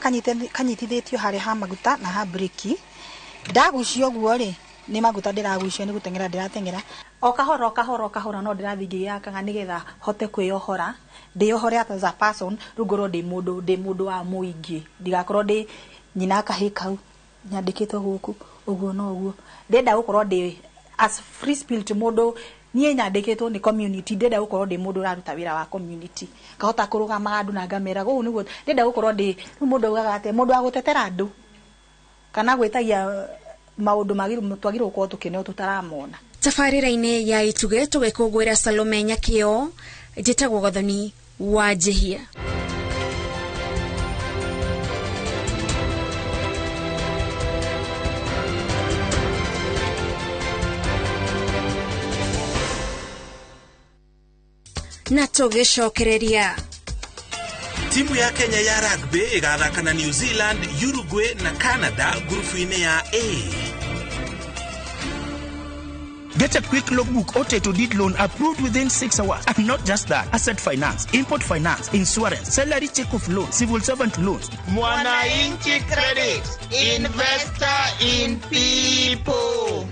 kanyitithĩtio harĩa ha maguta na ha breki. Ndagucio ũguo rĩ, nĩ maguta ndĩragucio, nĩ gũteng'era ndĩrateng'era o kahora o kahora o kahora, no ndĩrathiĩ ngĩyakaga nĩgetha hote kwĩyohora, ndĩyohore as a person, rĩu ngorwo ndĩ mũndũ wa mũingĩ, ndigakorwo ndĩ nyina kahĩĩ kau nyandĩkĩtwo gũkũ ũguo no ũguo. Ndĩrenda gũkorwo ndĩ as free spirit mũndũ, niĩ nyandĩkĩtwo nĩ community, ndĩrenda gũkorwo ndĩ mũndũ ũraruta wĩra wa community, ngahota kũrũgama andũ na ngamera ũũ nĩguo ndĩrenda gũkorwo ndĩ. Rĩu mũndũ augaga atĩa, mũndũ wa gũtetera andũ kana gwĩtagia maũndũ twagĩrĩirwo gũkorwo tũkĩneo tũtaramona. Tabarĩra-inĩ ya Itugĩ tũgĩkũngũĩra Salome Nyakĩo, njĩtagwo Gathoni wa Njĩhia. Na tũgĩcokereria Timu ya Kenya ya rugby ĩgathaka na New Zealand, Uruguay na Canada ngurubu-inĩ ya A. Get a quick logbook or title deed loan approved within 6 hours. And not just that, asset finance, import finance, insurance, salary check of loan, civil servant loans. Mwananchi Credit, investor in people.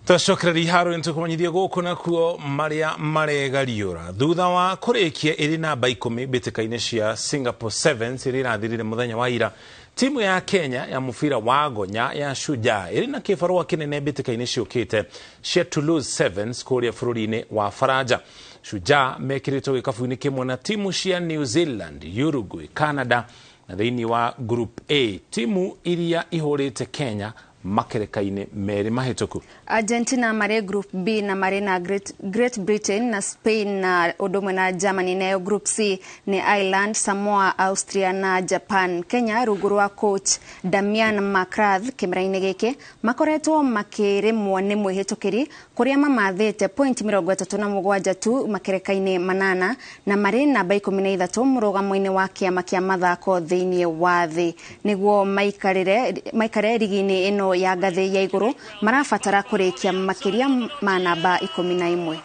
Twacokereria iharo ntukumanyithia guku nakuo maria maregariura thutha wa kurikia iri namba 10 mbĩtĩka-inĩ cia Singapore Sevens iria irathirire muthenya wa ira. Timu ya Kenya ya mubira wa gonya ya Shujaa iri na kĩbarũa kĩnene mbĩtĩka-inĩ ciũkĩte cia Toulouse Sevens kũrĩa bũrũri-inĩ wa Faranja. Shujaa mekĩrĩtwo gĩkabu-inĩ kĩmwe na timu cia New Zealand, Uruguay, Canada na thĩinĩ wa Group A timu iria ihũrĩte Kenya makereka-inĩ merĩ mahĩtũku. Argentina marĩ Group B na marĩ na Great Britain na Spain na ũndũ ũmwe na Germany. Nayo Group C nĩ Ireland, Samoa, Austria na Japan. Kenya rungu rwa coach Damian McGrath kĩmera-inĩ gĩkĩ makoretwo makĩrĩmwo nĩ mwĩhĩtũkĩri kũrĩa mamathĩte point 37 tu makereka-inĩ 8 na marĩ namba 13 mũrũgamo-inĩ wa kĩama kĩa mathako thĩinĩ wa thĩ. Nĩguo maikare rigi-inĩ ĩno ya ngathĩ ya igũrũ marabatara kũrĩkia makĩria ma namba 11.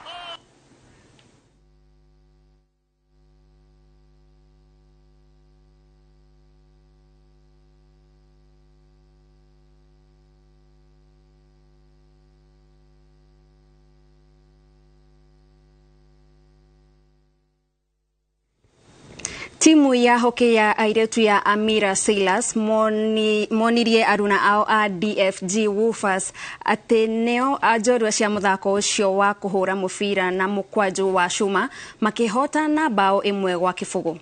Timu ya hockey ya airetu ya Amira Sailors monirie aruna ao a DFG Wolfers atĩ nĩo njorua cia mũthako ũcio wa kũhũra mũbira na mũkwanjũ wa cuma makĩhota na bao 1-0.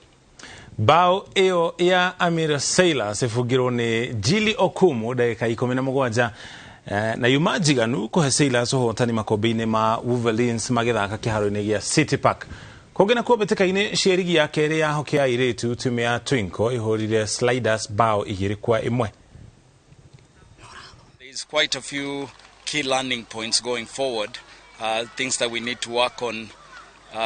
Bao ĩyo ya Amira Sailors ĩbungirwo nĩ Jili Okumu ndagĩka 17 na yuma njiganu kũhe Sailors ũhotani makombe-inĩ ma Wolverines magĩthaka kĩharo-inĩ gĩa City Park. Kũngĩ nakuo mbĩtĩka-inĩ cia rigi ya kerĩ ya hockey ya airĩtu timu ya Twinkle ĩhũrire Sliders bao 2-1. There's quite a few key learning points going forward, things that we need to work on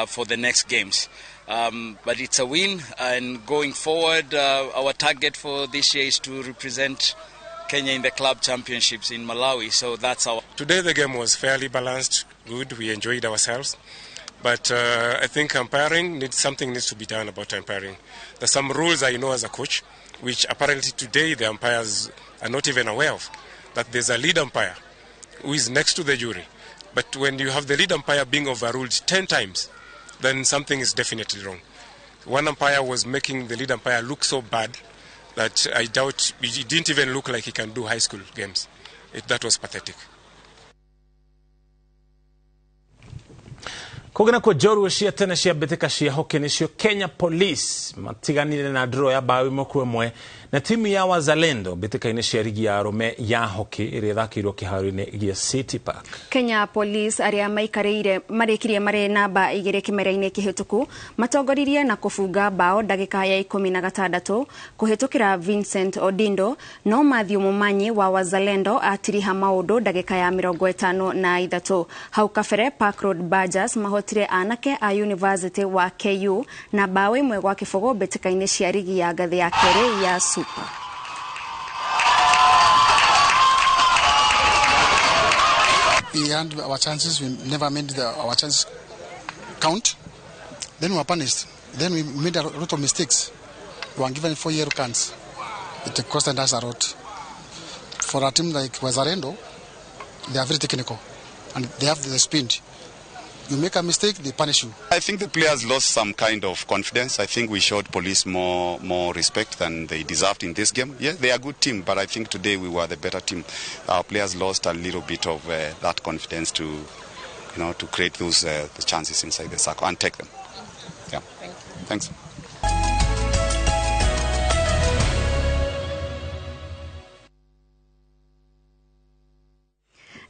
for the next games. But it's a win, and going forward, our target for this year is to represent Kenya in the club championships in Malawi, so that's our... Today the game was fairly balanced, good, we enjoyed ourselves. But I think umpiring something needs to be done about umpiring. There's some rules I know as a coach, which apparently today the umpires are not even aware of, that there's a lead umpire who is next to the jury. But when you have the lead umpire being overruled 10 times, then something is definitely wrong. One umpire was making the lead umpire look so bad that I doubt he didn't even look like he can do high school games. That was pathetic. Kũngĩ nakuo njorua cia tene cia mbĩtĩka cia hockey nĩcio Kenya Police matiganire na draw ya bao 1-1 na timu ya Wazalendo mbĩtĩka-inĩ cia rigi ya arũme ya hockey ĩrĩa ĩthakĩirwo kĩharo-inĩ gĩa City Park. Kenya Police arĩa marĩkirie marĩ namba 2 kĩmera-inĩ kĩhĩtũku matongoririe na kũbunga bao ndagĩka ya 16 kũhĩtũkĩra Vincent Odindo, no Matthew Mumanyi wa Wazalendo atiriha maũndũ ndagĩka ya 53. Hau kabere Park Road Badgers mahotire anake a University wa KU na bao 1-0 mbĩtĩka-inĩ cia rigi ya ngathĩ ya kerĩ ya Super. We had our chances, we never made our chances count. Then we were punished. Then we made a lot of mistakes. We were given 4 yellow cards. It costed us a lot. For a team like Wazalendo, they are very technical and they have the speed. You make a mistake, they punish you. I think the players lost some kind of confidence. I think we showed Police more respect than they deserved in this game. Yeah, they are a good team, but I think today we were the better team. Our players lost a little bit of that confidence to create those the chances inside the circle and take them. Yeah. Thank you. Thanks.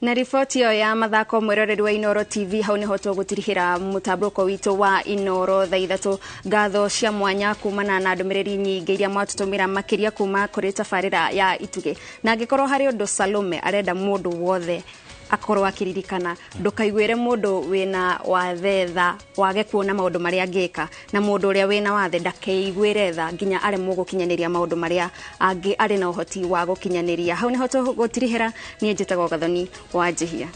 Na riboti ĩyo ya mathako mwĩroreri wa Inooro TV hau nĩho tũgũtirihĩra mũtambũrũko witũ wa Inooro thaa 3. Ngatho cia mwanya kumana na ndũmĩrĩri nyingĩ iria mwatũtũmĩra makĩria kuma kũrĩ tabarĩra ya Itugĩ. Na angĩkorwo harĩ ũndũ Salome arenda mũndũ wothe Akorwo akĩririkana, ndũkaiguĩre mũndũ wĩna wathe tha wage kuona maũndũ marĩa angĩka, na mũndũ ũrĩa wĩna wathe ndakeiguĩre tha nginya aremwo gũkinyanĩria maũndũ marĩa angĩ arĩ na ũhoti wa gũkinyanĩria. Hau nĩho tũgũtirihĩra. Niĩ njĩtagwo Gathoni wa Njihia.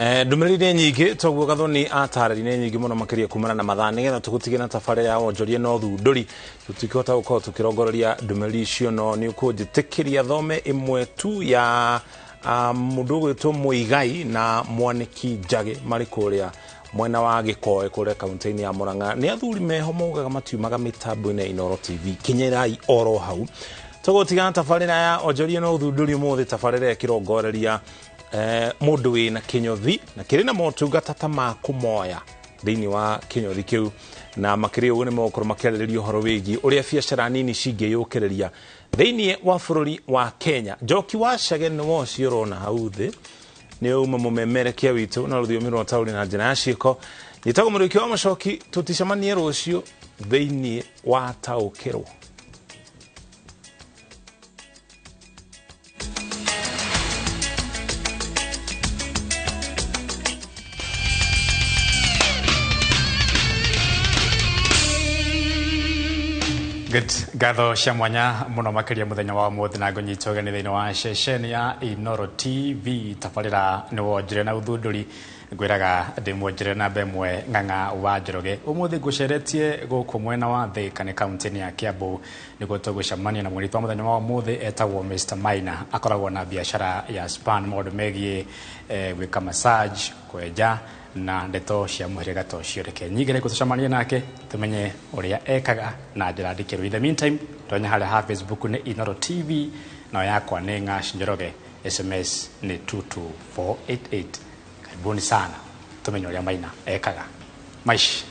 Ndũmĩrĩri nĩ nyingĩ toguo Gathoni atarĩri, nĩ nyingĩ mũno makĩria kumana na mathaa, nĩgetha tũgũtige na tabarĩra ya wonjoria na ũthundũri. Tũtikĩhota gũkorwo tũkĩrongoreria ndũmĩrĩri icio, no nĩ ũkũnjĩtĩkĩria thome ĩmwe tu ya mũndũ ũgwĩtwo Mũigai na Mwanĩki Njagĩ marĩ kũrĩa mwena wa Gĩkoe kũrĩa kaunti-inĩ ya Murang'a. Nĩ athuri meho maugaga matiumaga mĩtambo-inĩ ya Inooro TV, kinyĩrai oro hau. Tũgũtigana tabarĩra ya onjoria na ũthundũri ũmũthĩ, tabarĩra ĩkĩrongoreria mũndũ wĩna kĩnyothi na kĩrĩ na motungata ta ma kũmoya thĩinĩ wa kĩnyothi kĩu, na makĩria ũguo nĩ megũkorwo makĩarĩrĩria ũhoro wĩgiĩ ũrĩa biacara nini cingĩyũkĩrĩria thĩinĩ wa bũrũri wa Kenya. Njoki wa Chege nĩ wocio ũrona hau thĩ, nĩ uma mũmemerekia witũ na rũthiomi rwa taũni na njĩra ya ciĩko. Njĩtagwo Mũrĩki wa Mũcoki, tũticemanie rũciũ thĩinĩ wa Taũkĩrwo. Good. Ngatho cia mwanya muno makiria muthenya wa umuthi na ngũnyita ũgeni thĩinĩ wa ceceni ya Inooro TV, tabarĩra nĩ wonjore na ũthundũri. Ngwĩraga ndĩ mwonjore namba ĩmwe Ng'ang'a wa Njoroge. Ũmũthĩ ngũceretie gũkũ mwena wa Thika nĩ kaunti-inĩ ya Kiambu, nĩguo tũgũcemania na mũgeni wa mũthenya wa ũmũthĩ etagwo Mr Maina. Akoragwo na biacara ya span, maũndũ megiĩ gwĩka massage, kwenja na ndeto cia mũhĩrĩga ta ũcio. Reke nyingĩre gũcemania nake tumenye ũrĩa ekaga na njĩra ndikĩru. In the meantime, tonya harĩa ha Facebook nĩ Inooro TV, nayo yakwa nĩ Ng'ash Njoroge, SMS nĩ 22488. Karibuni sana tumenye ũrĩa Maina ekaga. Maishi.